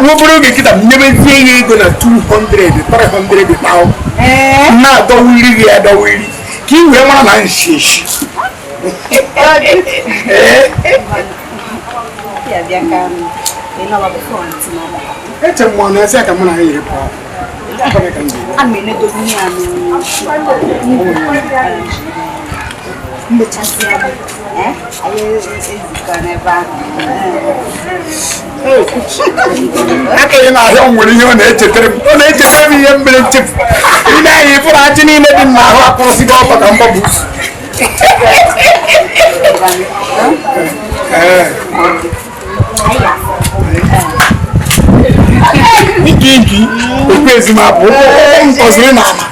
nwa obere oge kịta m nyebezie ya ego na 200 300 pound na-adọwiri gị adọwiri ka ị wee mara na nshi eshi. Eche m ọ na-esi ka mụ na ha yiri pụọ. Aka ị na-ahịa o nwere ihe ọ na-echetara m ọ na-echetara m ihe mere nchefu ị na-ahịa ịfụrụ achị niile dị m n'ahụ akpụrụsịgo ọtọ ka mgbagbu. Iki iki okwu ezimapụ ntọziri n'ala.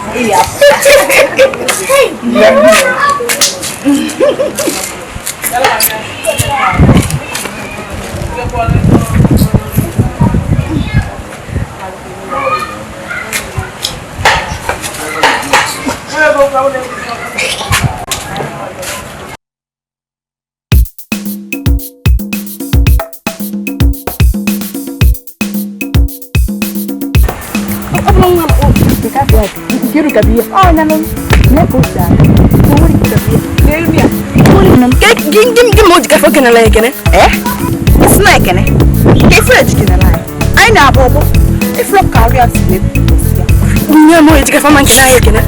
Nkiruka bụ ihe ọ nya nụ na-eke osi anya Gị ma o ji kafe okenala ya ekene? Ee? Isi na ekene? Ka ifere ji kenala anyị. Anyị na-abụ ọgbọ. Ifere ka arụ ya si wee Nye m eji kafe ma nkene anyị ekene.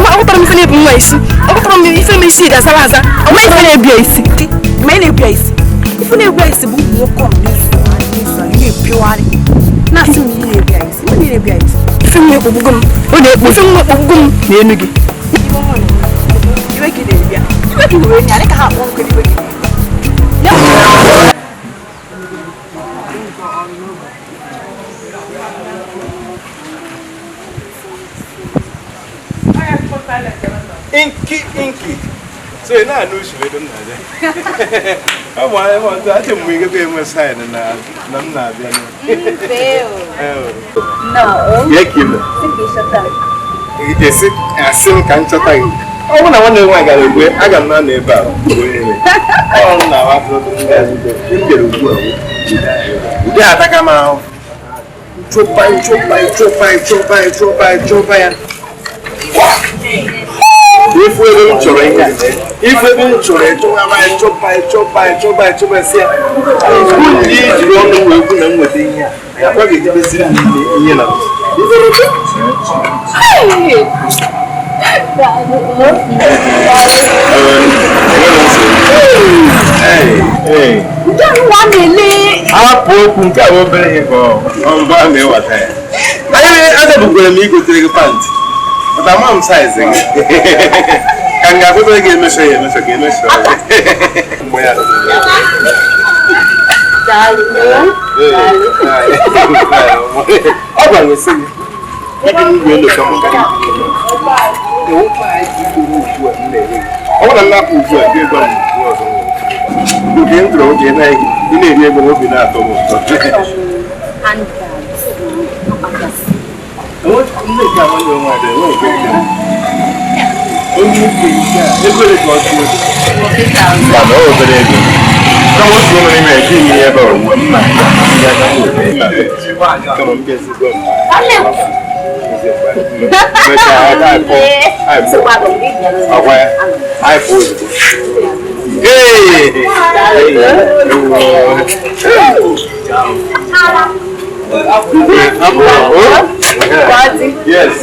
Ma aghọtara m ife na-ebu nwa isi. Aghọtara m ife m isi ga-asara aza. Ọma ife na-ebu ya isi. Ma ị na-ebu ya isi. Ife na-ebu ya isi bụ ụmụ nwoke ọ na-eso anyị na-eso anyị na-epiogharị. Na-asị m ihe na-ebu ya isi. Ihe na-ebu ya isi. Ife m na-ekpogbugo m. Ọ na-ekpo. Ife m na-ekpogbugo m. N'enu gị. Iwe gị na-ebu ya. Iwe gị were nye anyị ka ha akpọ nkwe iwe gị. Inky, inky. So ị na-anụ usoro ebe m na-abịa. Ọ bụ anya ọzọ, achọ m mgbe ị ga-enwe saịn na m na-abịa. Esi asị m ka m chọta gị. Ọ bụrụ na nwanne m nwaanyị gara egwe, aga m na-anọ ebe a. Ọ m na-awapụ m bịara ugbu a. Ude ataka m ahụ. Chụpa chụpa chụpa chụpa chụpa chụpa ya. Ifu ebe m chọrọ ihe a, ifu ebe m chọrọ ịchọwa ịchọpa ịchọpa ịchọpa ịchọpa si ya. Ndị ejiri ọnụ wee kwu na m nweta ihe a, ya kwa ga-ejibesiri m ihe na Hapụ okwu nke a bụ obere ihe ka ọ mba ma ịwata ya. Azabukwere m igotere gị pantị. But I'm on size. Can I go to the game? Yes.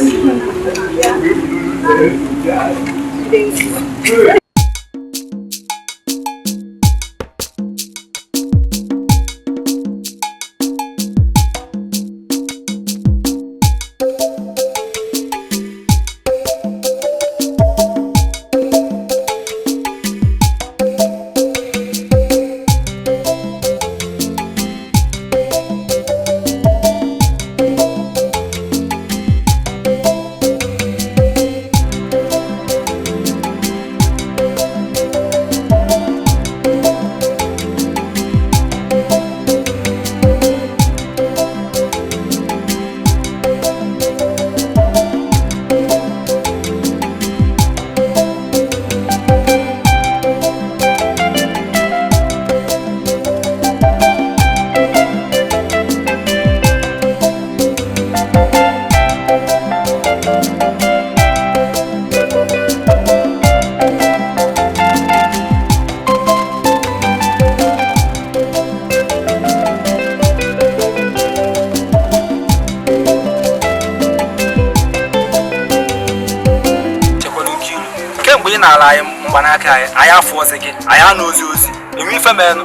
Anyị afọ ozi gị, anyị anụ ozi ozi, enwe ife menụ.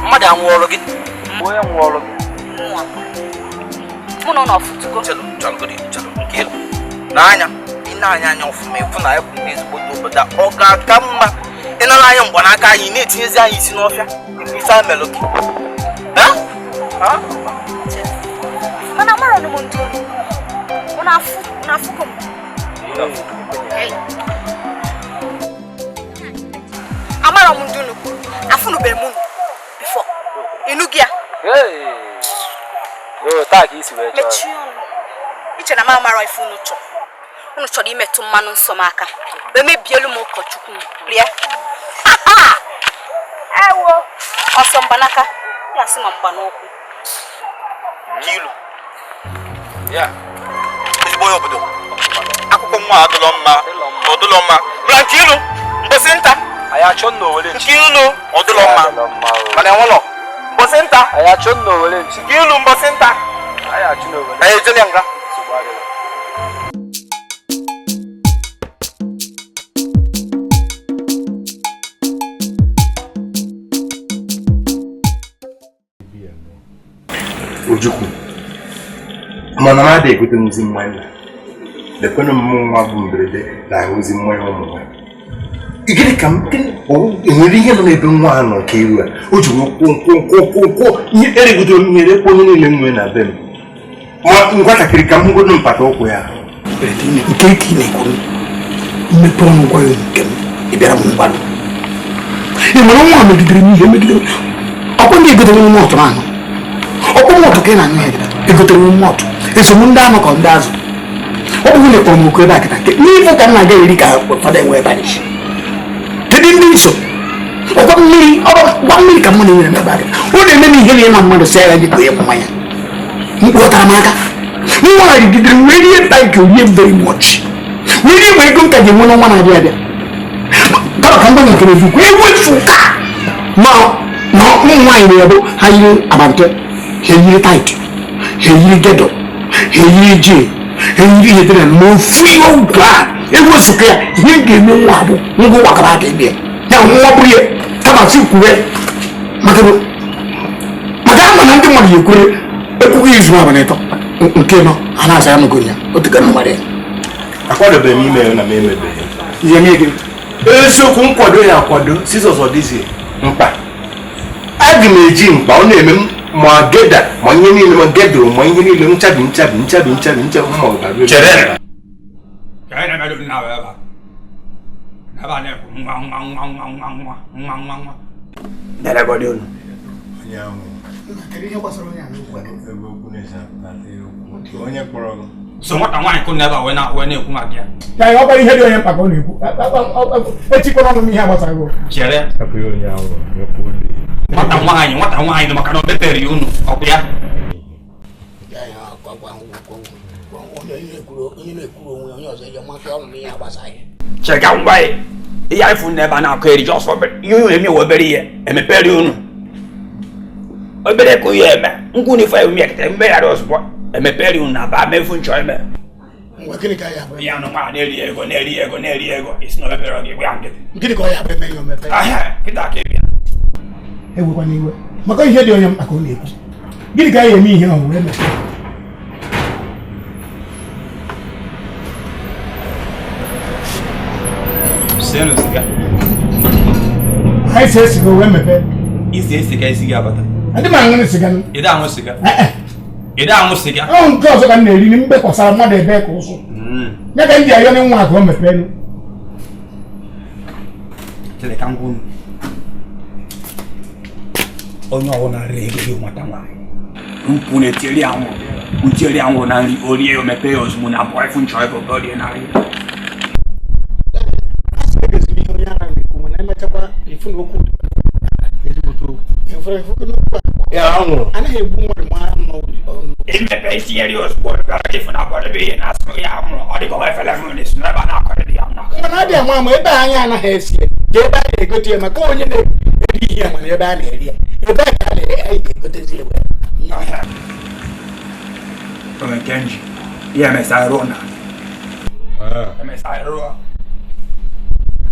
Mmadụ anwụọlụ gị. Onye nwụọlụ gị? Mụ na ụlọ ọfụtụgo. Chelụ, chelụ, nke n'anya, ị na-anya anya ọfụma ịfụ na anyị bụ ndị ezigbo obodo a, ọ ga-aka mma ịnara anyị mgbanaka anyị na-etinyezi anyị isi n'ọfịa ife a melụ gị. Mana amarọ m ndị olu. Ụnụ afụgo m. Amara m ndị unu kwuru, afụnụbeghị m unu before. Ịnụ gị ya? Mechie ọnụ. Iche na m amara ife unu chọrọ. Unu chọrọ imetụ mmanụ nsọ m aka. Wee mebielu m ụkọchukwu m. Rie. Ewo. Ọsọ mgbanaka. Ya sị ma mgbanụkwụ. Kilu. Ya. Ezigbo onye obodo. Akụkọ nwa adụlọ mma. Ọdụlọ mma. Mana nke ilu mbọsị nta. Nke ilu ọdụlọ mma. Mana enwelọ. Mbọsị nta. Nke ilu mbọsị nta. Anyị ejele nga. Ojukwu mana m adịghị egote nzi mmanya lekwenụ m nwa bụ mberede na-ahụzi mmanya ụmụ nwaanyị. Gịnị ka m enwere ihe nọ n'ebe nwa a nọ ka iru a o ji kwụ ihe eregodoro m ihe rekwa onye niile m nwere na be m ma nwatakịrị ka m hụgodo mpata ụkwụ ya. Nke ka ị na-ekwu mmepe ọnụ gwa ya nke m ị bịara m mgbalụ ị mara nwa megidere m ihe megidere ọkwa ndị egotere m ọtụrụ anụ ọkpụ mọtụ ka ị na-aṅụ ya egotere m mọtụ eso m ndị anụ ka ndị azụ ọ bụrụ na ịkpọrọ m oku ebe a kịta n'ife ka m na-aga eri ka ụfọdụ enwe ebe anyị kedu ndị iso ọkwa mmiri ọgwa mmiri ka mmadụ nwere n'ebe a kịta ọ na-eme m ihe na ịma mmadụ si agha jikọ ya mmanya mkpụtara m aka nwa rigidere wee rie tanki orie very much wee rie ma ego nka ji enwe n'ọnwa na-abịa abịa kama ka mgbanwe nke eziokwu ewefu ka ma na ụmụ nwaanyị na-ebu ha yiri abalị ha eyiri tait ha eyiri gedo ha eyiri ji ha eyiri ihe dịrị ma ofu ihe ọgwụ a ewezụga ya ihe m ga-eme nwa abụ ngwa ụwa kara aka ebe ya nwa bụrụ ya kama si kwuwe maka ama na ndị mmadụ ya ekwere ekwughị izu abalị ịtọ nke nọ a na-asa ya n'ogo ya otu ka mmadụ ya akwadobeghị m ime ya na m emebeghị ihe mee gị eziokwu nkwado ya akwado sizọs ọ dịzi mkpa aga m eji mkpa ọ na-eme m ma geda ma ihe niile ma gedoro ma ihe niile nchabi nchabi nchabi nchabi nchabi ma ọ bara chere ka anyị na-emerụ nna wee ebe a ebe a na-ekwu nwa nwa nwa nwa nwa nwa nwa nwa nwa delegodi unu onye kpọrọ gị so nwata nwaanyị kụ n'ebe a wee na-ekwu maka ya ya ọ bara ihe dị onye mkpa ka ọ na-ekwu echikwana ọnụ m ihe gbasara gị chere nwata nwaanyị maka na o mepere ya unu ọkụ ya chega ngwa ihe anyị fụ n'ebe a na-akụ eri jọsọ ihe unu eme obere ihe emepere unu obere ka ihe eme nkwụ na ife eme kịta mmeghara ozugbo emepere unu na ba mefu nchọ eme ya nụ nwa na-eri ego na-eri ego na-eri ego isi na omepere gị gwa ya nkịtị gịnị ka ọ ya bụ eme ya omepe kịta ka ịbịa ewekwana iwe maka ihe dị onye mkpa ka ọ na-ekwu gịnị ka a ga-eme ihe ọ wee mepee anyị si esiga wee mepee isi esiga isi gị abata adị m aṅụ sịga ị da aṅụ sịga ị da aṅụ sịga ọ nke ọzọ ka m na-eri mgbe kwasara mmadụ ebe ka ụsụ ya ka m ji ayọ nwa ka o mepee nụ chere ka m gwa unu onye ọbụla rere ego gị nwata nwaanyị nkwụ na-etieri anwụrụ utieri anwụrụ na nri o rie ya o mepee ya ozugbo na abụọ ifu nchọ ebe o rie na nri anaghị egbu mmadụ ma imepe itinyere ya ozugbo ifu na abụọ ebe ihe na-asụ ya anwụrụ ọ dịka efele m na-esi n'ebe a na-akọrọ ya mana adị ama ama ebe anyị anaghị esi ka ebe a na-egote ya maka onye na-eri ihe mana ebe a na-eri ya ebe a ka a na-egotezi egbe Kenji ihe emesara na emesara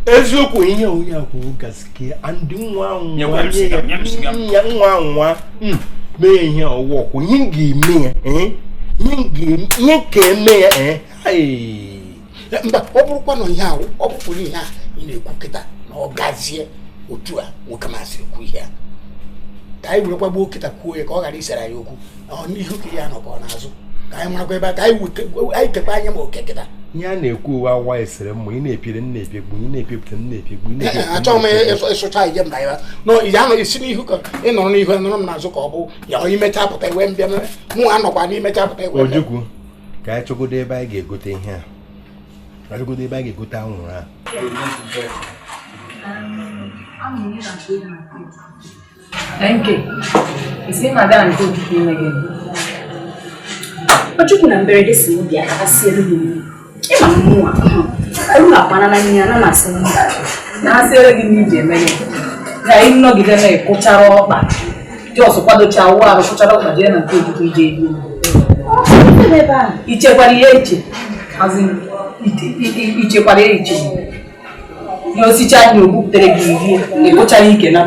eziokwu ihe onye a kwuru gasike andị nwa nwa nwa mee ihe ọwụ ọkwụ ihe ga-eme ya ihe ka eme ya mba ọ bụrụkwa na ihe ahụ ọ bụkwuru ihe a ị na-ekwu kịta na ọ gazie otu a nwoke masịrị kwu ihe a ka anyị werekwa gboo kịta kwuo ya ka ọ ghara isere anyị okwu ọ n'ihu ka ya nọ ka ọ n'azụ ka anyị marakwa ebe a ka anyị kekwa anya ma oke kịta ihe a na-ekwu uwe awa esere mmụ ị na-epire m na-epiegbu ị na-epiepụta m na-epiegbu achọghị m ịsụcha ije mba ya nọ ije anọ isi n'ihu ka ị nọrọ n'ihu nọrọ m n'azụ ka ọ bụ ya ọ imecha pụta iwe mbịa mụ anọkwa n'imecha pụta iwe Ojukwu ka anyị chọgodo ebe anyị ga-egote ihe a achọgodo ebe anyị ga-egote anwụrụ a Thank you. Isi na-abịa na nke okike ime gị. Ojukwu na mberede si m bịa ka siere m nri. Ịma m mụnwa elu akwana na nri ana na-asị m na-asịrị gị na iji eme ya na ịnọgide na-ekụchara ọkpa jos kwadocha awụ arụ kụchara ọkpa jee na nke Ojukwu ije elu ichekwara ihe eche ichekwara ya eche ya osicha anya ogbupụtere gị rie ekụchara ike na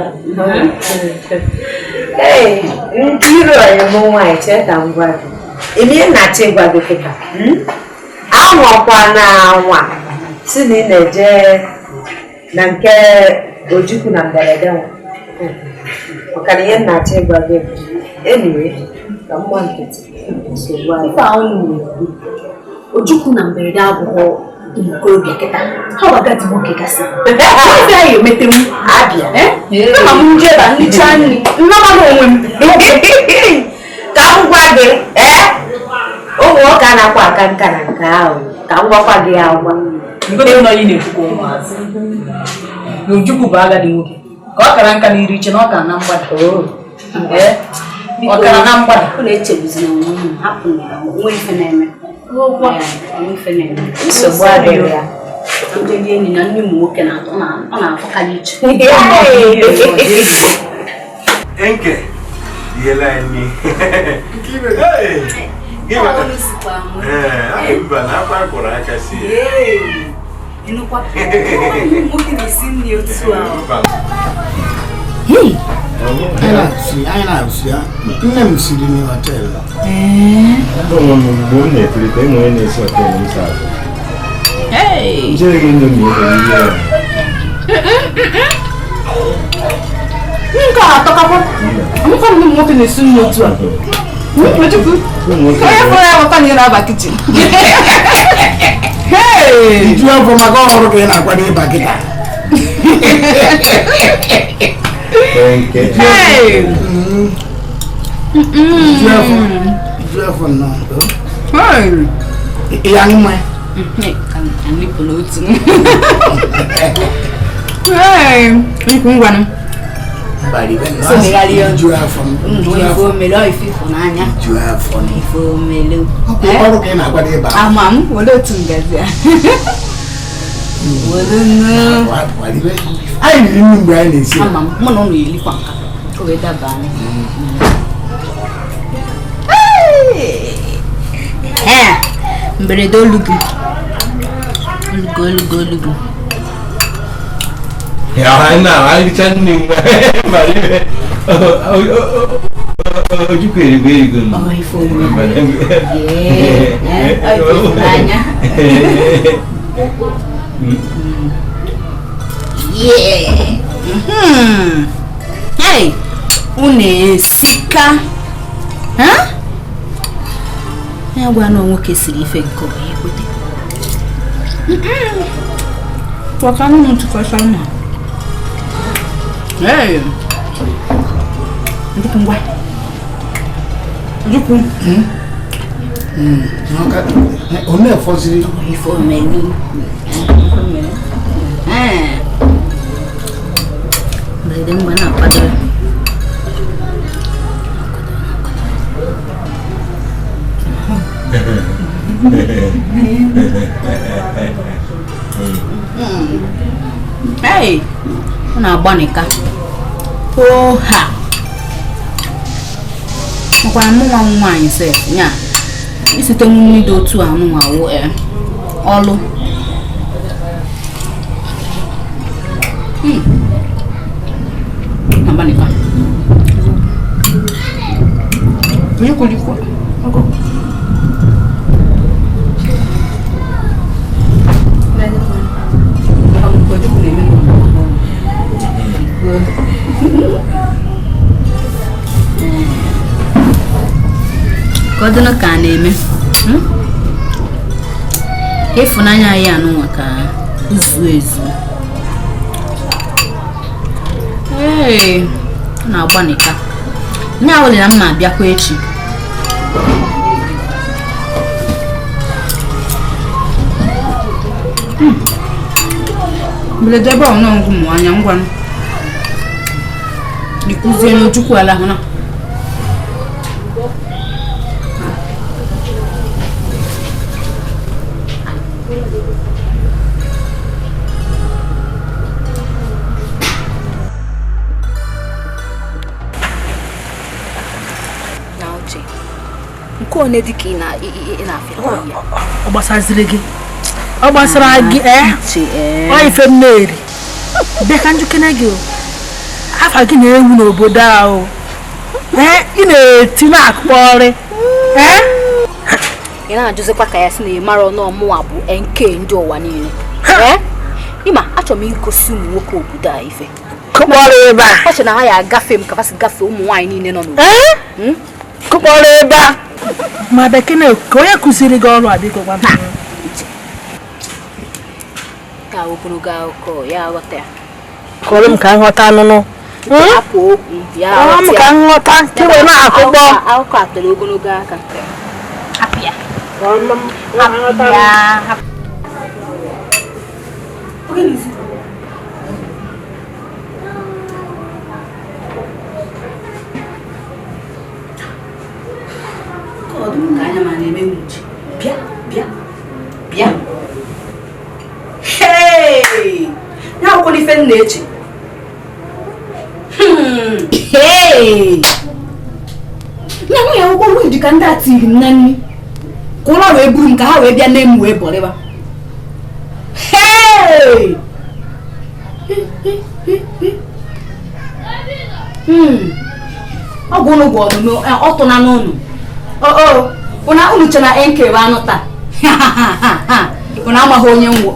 Ee, Nkiru ọyị mụ nwaanyị chee ka m gwa gị. Ime na-achọ ịgwa gị kịta. Anwakwa na anwa si na ị na-eje na nke Ojukwu na mberede nwa. Maka na ihe m na-achọ ịgwa gị bụ anyway, ka m gba nkịtị. Nsogbu adịghị. Ife ahụ na-ekwu Ojukwu na mberede abụghị ụmụ okorobịa kịta ha bụ agadi nwoke gasị oge anyị emetenwu abịa kama m jee ba nricha nri nnama onwe m ka m gwa gị ee ụmụ nwoke a na-akwa aka nka na nke ahụ ka m gwakwa gị agwa ngote nọ ị na-ekwukwa ụmụazị na Ojukwu bụ agadi nwoke ka ọ kara nka na iri iche na ọ kara na mgbada ọ kara na mgbada unu echegbuzina onwe unu hapụ na onwe ife na-eme nsogbu adịghị ya ndị enyi na nne ụmụ nwoke na-atọ ọ na-atọkarị iche Enke yela ni mba na akwa kwọrọ aka si nwoke na-esi nri otu a Anyị na-asị ya nne m siri na họteelụ. Mgbe m na-etolite enwe onye na-esi họteelụ m sa azụ. Nchere gị ndomi ebe ihe ya. Nke a atọkakwa. Amụkwa m ụmụ nwoke na-esi nri otu a. Ojukwu, onye fọrọ ya ghọta na ị na-aba kichin. Iju afọ maka ọhụrụ ka ị na-akwado ịba kịta. Hey! Iju afọ nnọọ. Ị ya aṅụ mmanya? Hey! Ojukwu ngwanụ. Iju afọ Iju afọ ọrụ ka ị na-akwado ịba. Ama m were otu ngazi a. Anyị riri nri mgbe anyị na-esi. Ama m mụ na ụnụ elikwa nka o wee daba anyị. Ee, mberede olugu olugu olugu olugu. Ya na anyị richa nri mgbe Ojukwu erigo erigo nọ. Yeah. Hey, unu esika. Ha? Ya gwa na nwoke siri ife nke ọ ya ekwete. Wakanu mtu kwa sana. Hey. Ojukwu ngwa. Ojukwu. Ome fọziri. Ife omelu. Mberede mgbe na-akwadoro. Hey! Ọ na-agbanika. Oha! Makwara mụ nwa m nwaanyị sef nya isite nri dị otu a nụnwa wụ ọlụ. Na-agbanika. Ojukwu jikwa. Ka ọ dịnụ ka a na-eme ka ịfụnanya anyị anụnwa ka zuo ezu. Ee, ọ na-agbanika. Nya awụlị na mma abịakwa echi. Mberede ebe ọ nọ ngwụ mụ anya ngwanụ. Ikuzie n'Ojukwu ala hụ na. Nke one dị ka ị na-afịa ya. Ọ gbasaziri gị. Ọ gbasara gị ee. Ọ ife m na-eri. Bịa ka njikere gị o. Afa gị na-ewu n'obodo a o. Ị na-eti na-akpọrị. Ị na-ajụzikwa ka ya si na ị mara ọnụ ọmụwa bụ NK ndị ụwa niile. Ịma achọrọ m igosi ụmụ nwoke obodo a ife. Kụkpọrọ ebe a. Ọ sị na ha ya agafe m ka ha si gafee ụmụ nwaanyị niile nọ n'obodo. Kụkpọrọ ebe a. Ma bekee ka onye kụziri gị ọrụ a biko gwa m. Ka ogologo akụkọ ya ghọta ya. Kọrọ m ka nghọta anụnụ. Hapụ okwu ya ghọta. Kọrọ m ka nghọta ka wee na-akụkpọ. Akụkọ a toro ogologo aka. Hapụ ya. Hapụ ya. Hapụ. Bịa, bịa, bịa. Hey! Ya akwụkwọ n'ife m na-eche. Hey! Ya nwe ya akwụkwọ windi ka ndị a tiri m na nri. Ka ụlọ wee buru m ka ha wee bịa nne m wee bọrịba. Hey! Ọ bụ ụnụ gwọ ọnụnụ ọtụ na n'ụnụ. Oh, una unu che na NK bụ anụ taa. Unu amaghị onye nwụ.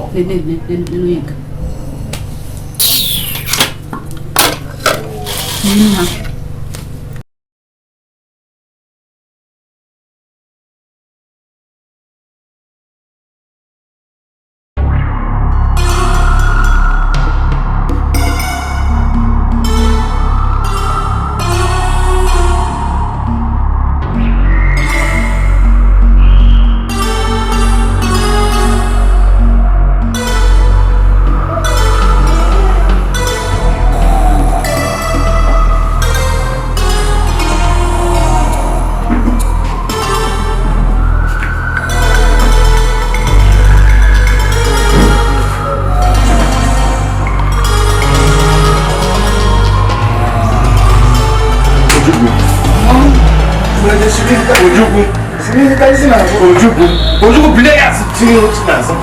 Ojukwu, Ojukwu players tinye n'azụ.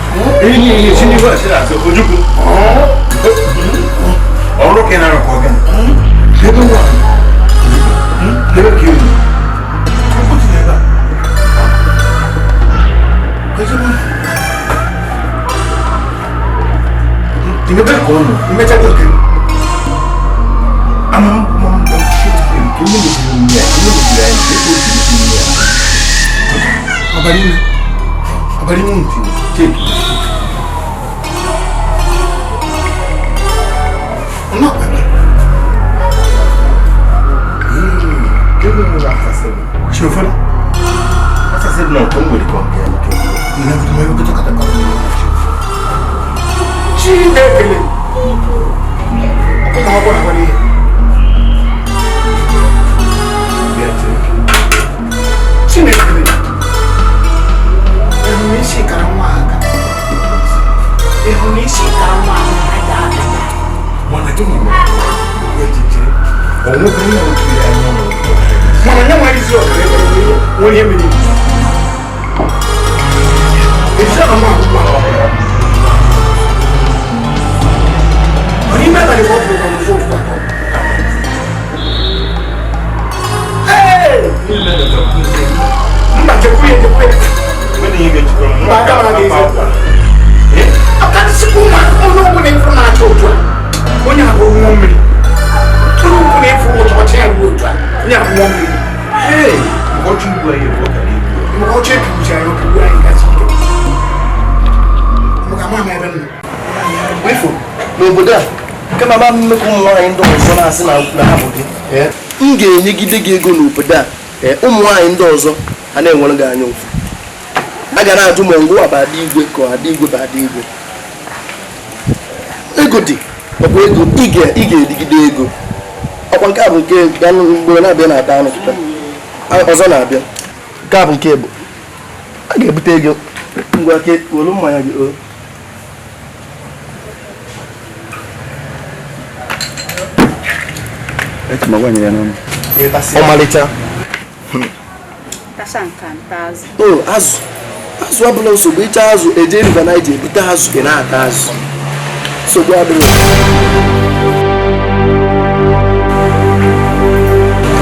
Enyi tinye n'azụ Ojukwu. Ọrụ ka ị na-arụkọ gị. Ebe nwa. Ebe ka ị nọ. Ọkụ tinye ebe a. Ebe ka ọ nọ. Imechago nke m. Ama m nke onye mebiri omume ya, onye mebiri anyị, ebe o siri omume ya. Abalị ntị cheki. Kedu mgbe after 7? Chiofolo? After 7 na nke m nwere ka nke nke. Chineke! Ọkụ na ọgbọ na ihe. Chineke! Isi kara nwa aka. Ịhụ na isi kara nwa aka aka. Mana gịnị mere? Ejije. Ọ nwoke nna okiri anya ụlọ. Mana nye nwere isi ọkara ebe nwere ihe mere. Esi na nwa akwụkwọ ọhụrụ. Ọ n'ime abalị ka ọ fụrụ ka ụzọ ụtụtụ atọ. Hey! Mba chekwu ya chekwu ya. Onye abụ nwa mmiri tụrụ ụkwụ na-efu ụtụ ọcha ya ruo otu a onye abụ nwa mmiri ọchị ugbu anyị bụ ọkara ibu maka ọchị epibuchi anyị ọkagbu anyị gasị ike maka ama ama ebe nọ wefụ n'obodo a kama ba mmekọ ụmụ nwaanyị ndị ọzọ na-asị na ha bụ gị m ga-enyegide gị ego n'obodo a ụmụ nwaanyị ndị ọzọ ha na-enwere gị anya ụfụ a ga na-ajụ ma ngwa bụ ada igwe ka ada igwe bụ ada igwe ego dị ọkwa ego ị ga-edigide ego ọkwa nke a bụ nke mgbe na-abịa na-ata anụ kịta ọzọ na-abịa nke a bụ nke bụ a ga-ebute ego ngwa ke welu mmanya gị o ọmalịcha. Ntacha nke nta azụ. O azụ. Azụ abụla nsogbu ịcha azụ eje River Niger ebute azụ ị na-ata azụ. Nsogbu adịrọ.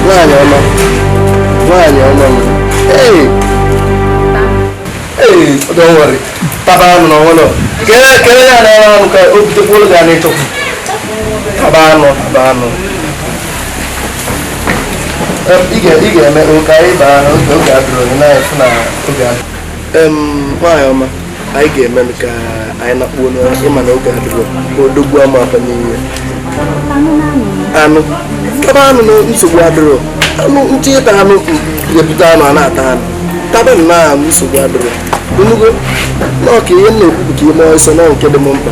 Nwaanyị ọma. Nwaanyị ọma m. Hey! Hey, don't worry. Papa anụ na ọnwụnọ. Kele ya na anụ ka o butekwuolu gị anụ ịchọkwu. Taba anụ, taba anụ. Ị ga-eme ka anyị baa oge adịrọ gị na-efu na oge adịrọ. Nwaanyị ọma, anyị ga-eme ka anyị nakpuo n'ịma na oge adịrọ ka odogwu ama aba n'ihe. Anụ. Taba anụ na nsogbu adịrọ. Anụ ntị ịta anụ ebute anụ a na-ata anụ. Taba nnọọ anụ nsogbu adịrọ. Unugo nọọ ka ihe m na-ekwu bụ ka ime ọsọ nọọ nke dị m mkpa.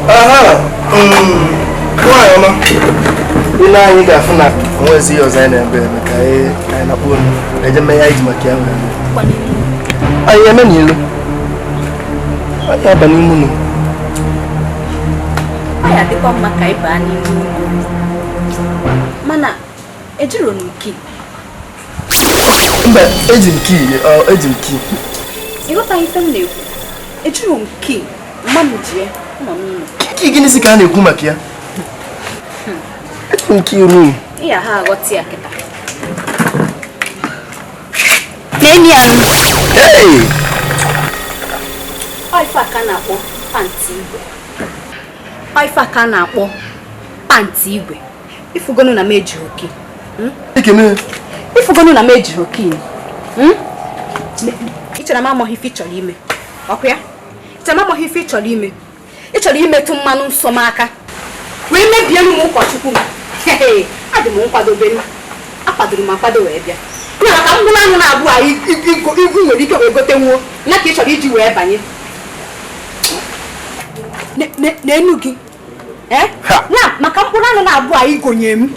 Aha! Nwaanyị ọma, ile anyị ga-afụ na onwezi ihe ọzọ anyị na-ebe eme ka anyị nakpuo eje mee ya iji maka ya nwere. Anyị eme n'ilu. Anyị aba n'ime ụlọ. Ọ ya dịkwa mma ka anyị baa n'ime ụlọ. Mana ejiro m kii. Mba, eji m kii, eji m kii. Ịghọtaghị ife m na-ekwu. Ejiro m kii, mma m ji ya, nọ n'ụlọ. Kii gịnị si ka a na-ekwu maka ya? Eji m kii rum. Ị ya ha aghọta ya kịta. N'enyi ya. Hey! Ọ ife a ka a na-akpọ pantị igwe. Ọ ife a ka a na-akpọ pantị igwe. Ifugonu na m ejighị oke. Ifugonu na m ejighị oke. Ị chere m amaghị ife ị chọrọ ime. Ọkwa ya? Ị chere m amaghị ife ị chọrọ ime. Ị chọrọ imetụ mmanụ nsọ m aka. Wee mebielu m ụkọchukwu m. Adị m nkwadobe. Akwadoro m akwado wee bịa. Ya maka mkpụrụ anụ na-abụ a igwu nwere ike wee gote nwuo. Ya ka ị chọrọ iji wee banye. N'enu gị. Ya maka mkpụrụ anụ na-abụ a igonye m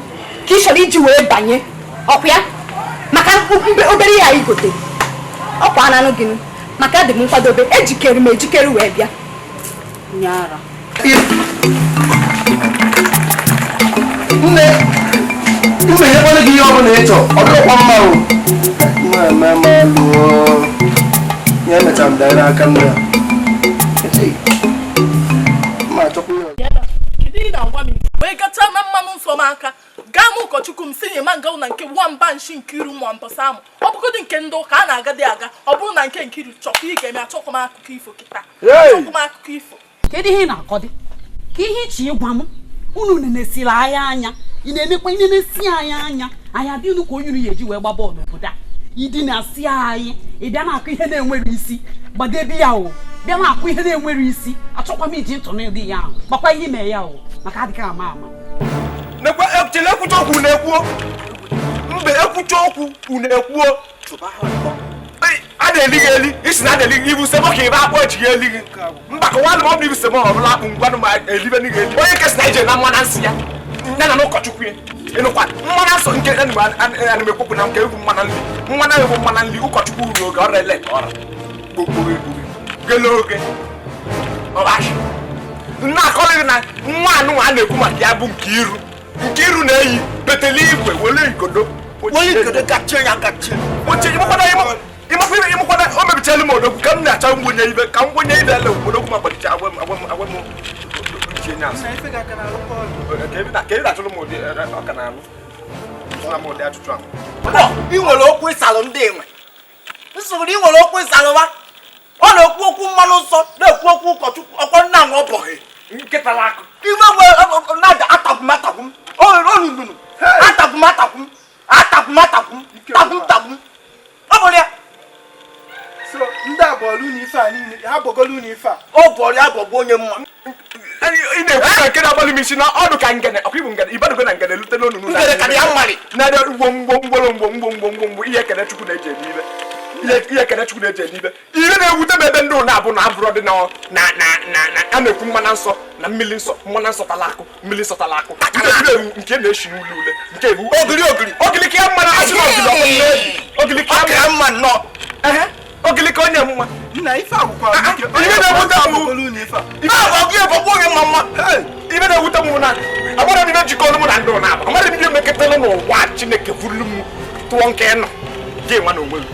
ka ị chọrọ iji wee banye. Ọkwa ya? Maka obere ya igote. Ọkwa ananụ gị maka adị m nkwadobe ejikere m ejikere wee bịa. Nyara. Nne, mgbe ihe gị ihe ọbụla ị chọrọ, ọ dịrọkwa mma o. Mma lụọ. Ya emechara m danyere aka nne ya. Mma achọkwa ihe ọzọ. Kedu ihe na-agwa m wee gachaa na mmanụ nsọ m aka gaa m ụkọchukwu m si nye ma nga na nke nwamba nshi Nkiru ma mbọsa amụ ọ bụgodị nke ndị ụka a na-agadị aga ọ bụrụ na nke Nkiru chọkwa ị ga-eme achọkwa m akụkọ ifo kịta achọkwa m akụkọ ifo. Kedu ihe ị na-akọdị? Ka ihe iche ịgwa m unu nenesiri anyị anya ị na-emekwa ị na-enesi anyị anya anyị adị unu ka onye unu ya eji wee gba bọọlụ n'obodo a ịdị na-asị anyị ị bịa na-akụ ihe na-enwere isi gbadebe ya o bịa na-akụ ihe na-enwere isi achọkwa m iji ntụ n'ụdị ya ahụ gbakwa ihe ime ya o maka adịghị ama ama. Chele ekwucha okwu na-ekwuo mbe ekwucha okwu unu ekwuo a na-eli gị eli isi na a na-eli gị ibu semo ka ịba akpụ ejighị eli gị mba ka nwanne m ọ bụ ibu semo ọ bụla akpụ ngwanụ ma elibe gị eli onye kesị na ije na mmanụ nsị ya ya na ụkọchukwu ya ịnụkwa mmanụ nsọ nke ana m ekwupụ na nke egwu mmanụ nri mmanụ egwu mmanụ nri ụkọchukwu ruru oge ọra ele ọra gbogbo gele oge ọbashi nna akọrọ gị na nwa anụ a na-ekwu maka ya bụ Nkiru Nkiru na-eyi betele igwe were igodo gachie ya gachie ịmakwana o mebichala m odogwu ka m na-achọ ngwenye ibe ka ngwenye ibe ele odogwu ma gbalicha agwa m ochie nya asụ ka ị na-achụrụ m ụdị ọka na anụ m ụdị ajụjụ ahụ. Ị nwere okwu ịsalụ ndị enwe nsogbu ị nwere okwu ịsalụwa ọ na-ekwu okwu mmanụ nsọ na-ekwu okwu ụkọchukwu ọkwa nna m ọ bọghị nkịta akụ iwe nwe na-ada atagwu m atagwu m olululu atagwu m atagwu m atagwu m atagwu m tagwu m tagwu m ọ bụrụ ya. So ndị a bọọlụ unu ife a niile ha bọgolu unu ife a ọ bọọlụ ya bọgbu onye mma ị na-ekwu na nke na-agbalị m isi na ọdụ ka ngene ọkwa ibu ngene ịbadugo na ngene lute n'onunu ngene karịa ya mmalị na-adị ngwo ngwo ngworo ngwo ngwo ngwo ngwo ngwo ihe ekene Chukwu na-eji eme ibe ihe ekene Chukwu na-eji eme ibe ihe na-ewute m ebe ndị ụna abụ na abụrọ dị na na na na a na-ekwu mmanụ nsọ na mmiri nsọ mmanụ nsọ tala akụ mmiri nsọ tala akụ nke na-eshi ule ule nke ebu ogiri ogiri ogiri ka ya mmanụ asị na ogiri ọkụ nne ogiri ka ya mma nnọọ ogili ka onye mma nna ife akwụkwọ ihe na-ewute m ibe na-ewute m na agbara m ibe jikọrọ m na ndụ na abụ amara m ihe mekọtara n'ụwa Chineke vuru m tụọ nke nọ Gị nwa na onwe gị.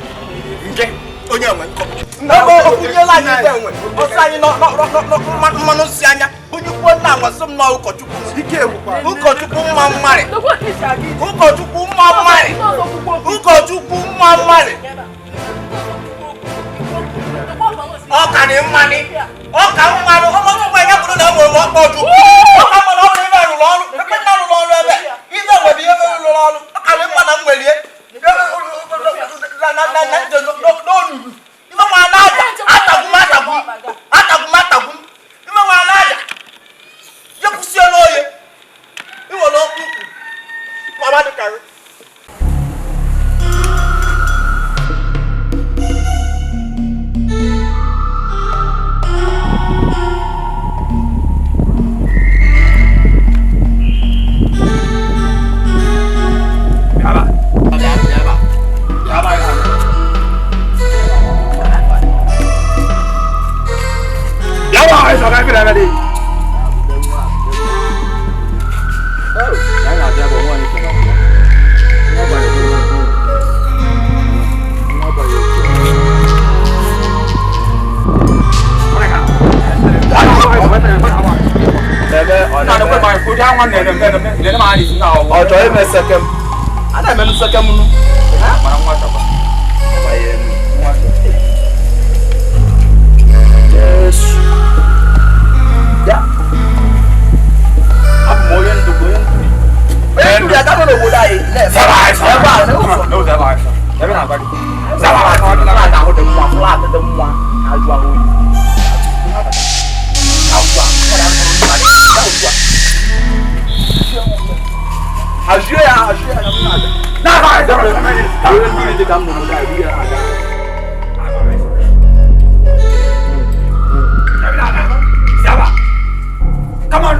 Nke onye nwe nkọ. Okwunyela anyị ibe enwe. Ọsọ anyị mmanụ si anya. Onye kwuo nna anwasị m na ụkọchukwu. Ụkọchukwu mma mmarị. Ụkọchukwu mma mmarị. Ụkọchukwu mma mmarị. Ọka dị mmanị. Ọka mmanụ. Ọmọ ya bụrụ na enwere m ọkpa ọjụ. Ọka mmanụ ọ bụrụ ebe rụrụ ọrụ. Ebe nna rụrụ ọrụ ebe. Ibe nwere ihe rụrụ ọrụ. Ọka dị mma na m nwelie. N'olulu. Ibe nwa na-aja. Atagbu m atagbu. Atagbu m atagbu m. Ibe nwa na-aja. Jekwusie n'oye. Iwere ọkpụ ukwu. Mama dị karị. Ọjọ́ ime sekem. Ana emenu sekem nu. Yesu. Ya. Abụ m onye ndu onye ndu. Onye ndu ya ka nọ n'obodo anyị. Ebe a n'ụzọ ebe a. Ebe na-agba gị. Flat ahụ dị mma, flat dị mma. Ajụ ahụ oyi. Come on.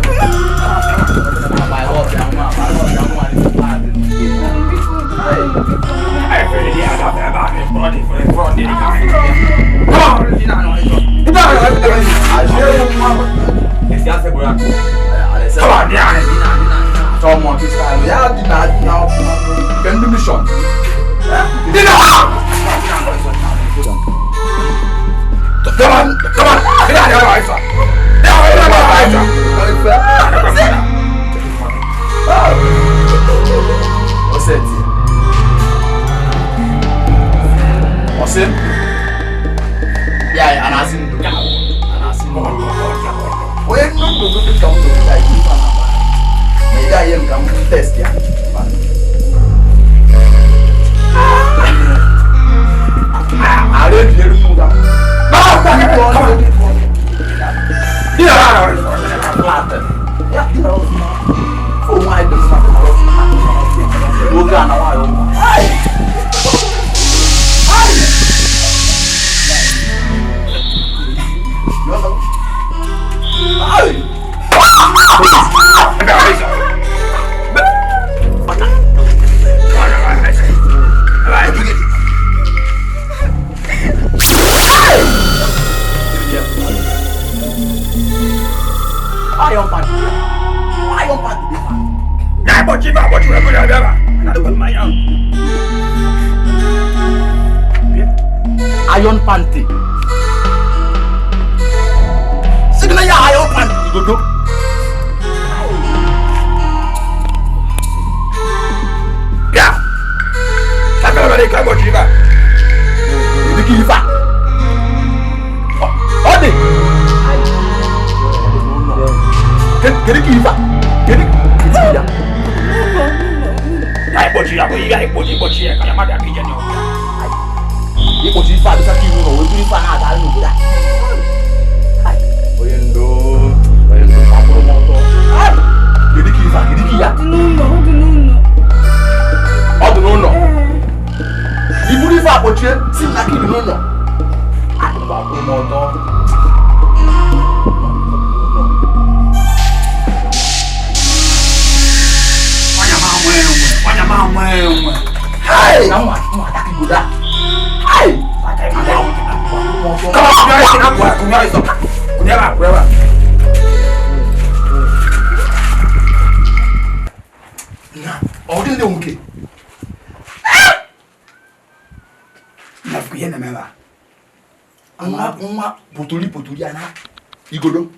Iron panty. Signal ya iron panty dodo. Ya. Sakala bari ka bo chiba. Idi ki ifa. Odi. Kedi ki ifa. Kedi ki ya. Ya bo chi ya bo ya bo chi bo chi ka ya ma da ki je ni o. Ikpochi ife adịsa ka iwu na owe buru ife a na-ada n'obodo a. Onye ndo akwụrụ m ọtọ. Kedu ka ife a? Kedu ka ya? Ọ dị n'ụlọ. I buru ife akpọchie si m na ka dị n'ụlọ. Akwụrụ m ọtọ. Ọnya ma nwe nwe. Hai! Na nwa adaka igodo a. Hey! Come on, Ọ dị ndị nwoke. Ihe na-eme ebe a. Nwa nwa potoli potoli a na igodo.